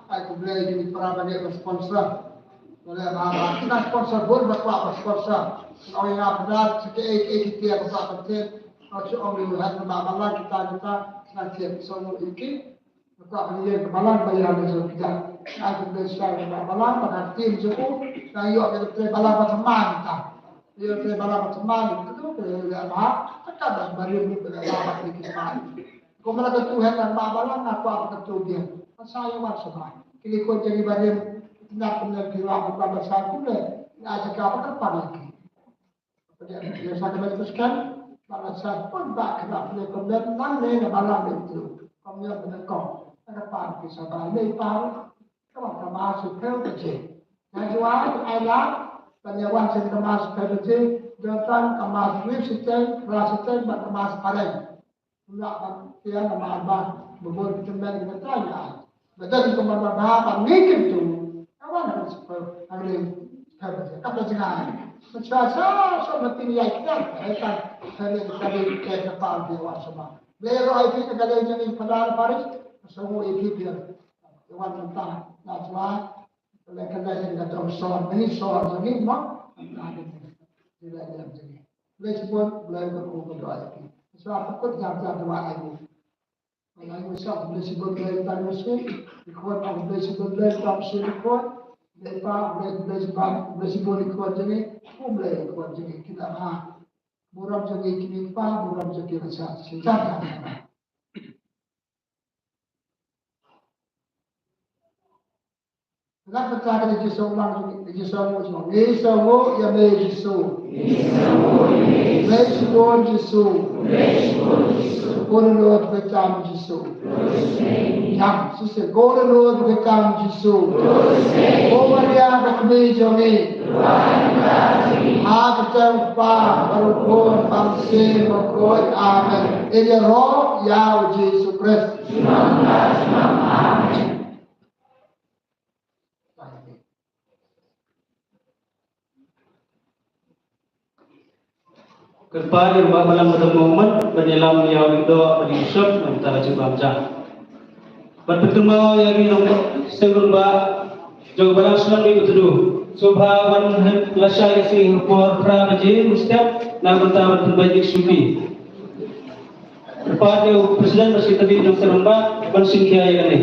Ai khublei ïa kine ki para bangeit ba sponsor. Ba leh bha bha. Ki nang sponsor bun ba kwah ban sponsor. Ong ïa nga Phadar, sa kaei kaei ki tiar ba kwah ban thied. Ong shu ong ïa u head ba bha lang kita kita. Nang thied song ïa ki. Ba kwah ban ïeng ka balang ba ïa leh sha kita. Ai khublei shibun ba bha lang ba ka team jong u. Nang ïoh ka trei balang ba thymmai kita. Ïoh trei balang ba thymmai kita. Ka leh bha. Ka da ba rim ni ba leh bha ba ki thymmai. Kumba la kyntu hynrei ba balang nga kwah ba kyntu biang. Ba sa ïa wan sha ba. Ki khun jong ngi ba rim. Ki tnat kumne ki wan ba sa kumne. Nga jaka ba kyrpad ïa ki. Ba dei ïa sa ka ban pynskhem. Ba la sa pun ba ka ba kumne kumne nangne na balang ïa tu. Kumne kumne kong. Ka pan ki sa ba ne pa. Ka ba ka mass phew baje. Nga jua ai la. Ban ïa wan sha ka mass phew baje. Jong tang ka mass wei siteng, phra siteng, ba ka mass areng. Nga ban tiang namar ba bun ki tymmen ki trai ai. Ba dei kumba ba ba ba ngi kyntu. Ka wan ha ka siphew, ha ka liang siphew ba ka ba jngai. Ba sa sa so ba tin ïai kyntu. Ai kan ha liang ka liang ka ka pa ki wan sa ba. Blei ro ai pi ka liang jong i Phadar Parish. So mo i pi pi. Wan mynta na jua. Kane kane ka dong sor, mini sor jong ngi mo. Kane kane jong ngi. Blei shibun, Blei ba u ka doi ki. Sa ta kut jam jam dua ai ngi. Ai ngi sa Blei shibun Blei ta ngi shi. Ikhwan Blei shibun Blei ta ngi shi ikhwan. Blei pa Blei Blei shibun Blei shibun ikhwan jong ngi. Ku Blei ikhwan jong ngi kita ha. Burom jong ngi kini pa burom jong ngi sa. Sa. Ngat pynta ka Jisu lang, Jisu ngu jong ngi, Jisu ngu ïa me Jisu. Me shibun Jisu. Ko Lord ka tam Jisu. Yam sise ko Lord ka tam Jisu. Ko Maria ka kmie jong ngi. Ha ka kyrteng u Kpa bad u Khun bad u Mynsiem Bakhuid. Amen. Ïaroh ïa u Jisu Khrist. Kyrpad ïa u Bah Balang Badam Mohammed ban ïalam ïa u Lyngdoh bad u Bishop na ka bynta ka jingbam ja. Bad pynthymmai ïa ki nongshong seng rangbah jong ka Balang Shnong Mihmyntdu. Sngewbha wan lashai ka sngi ha ka por phra baje mynstep na ka bynta ban pynbeit ïa ki shuki. Kyrpad ïa u President bad Secretary jong ka seng rangbah ban shim khia ïa kane.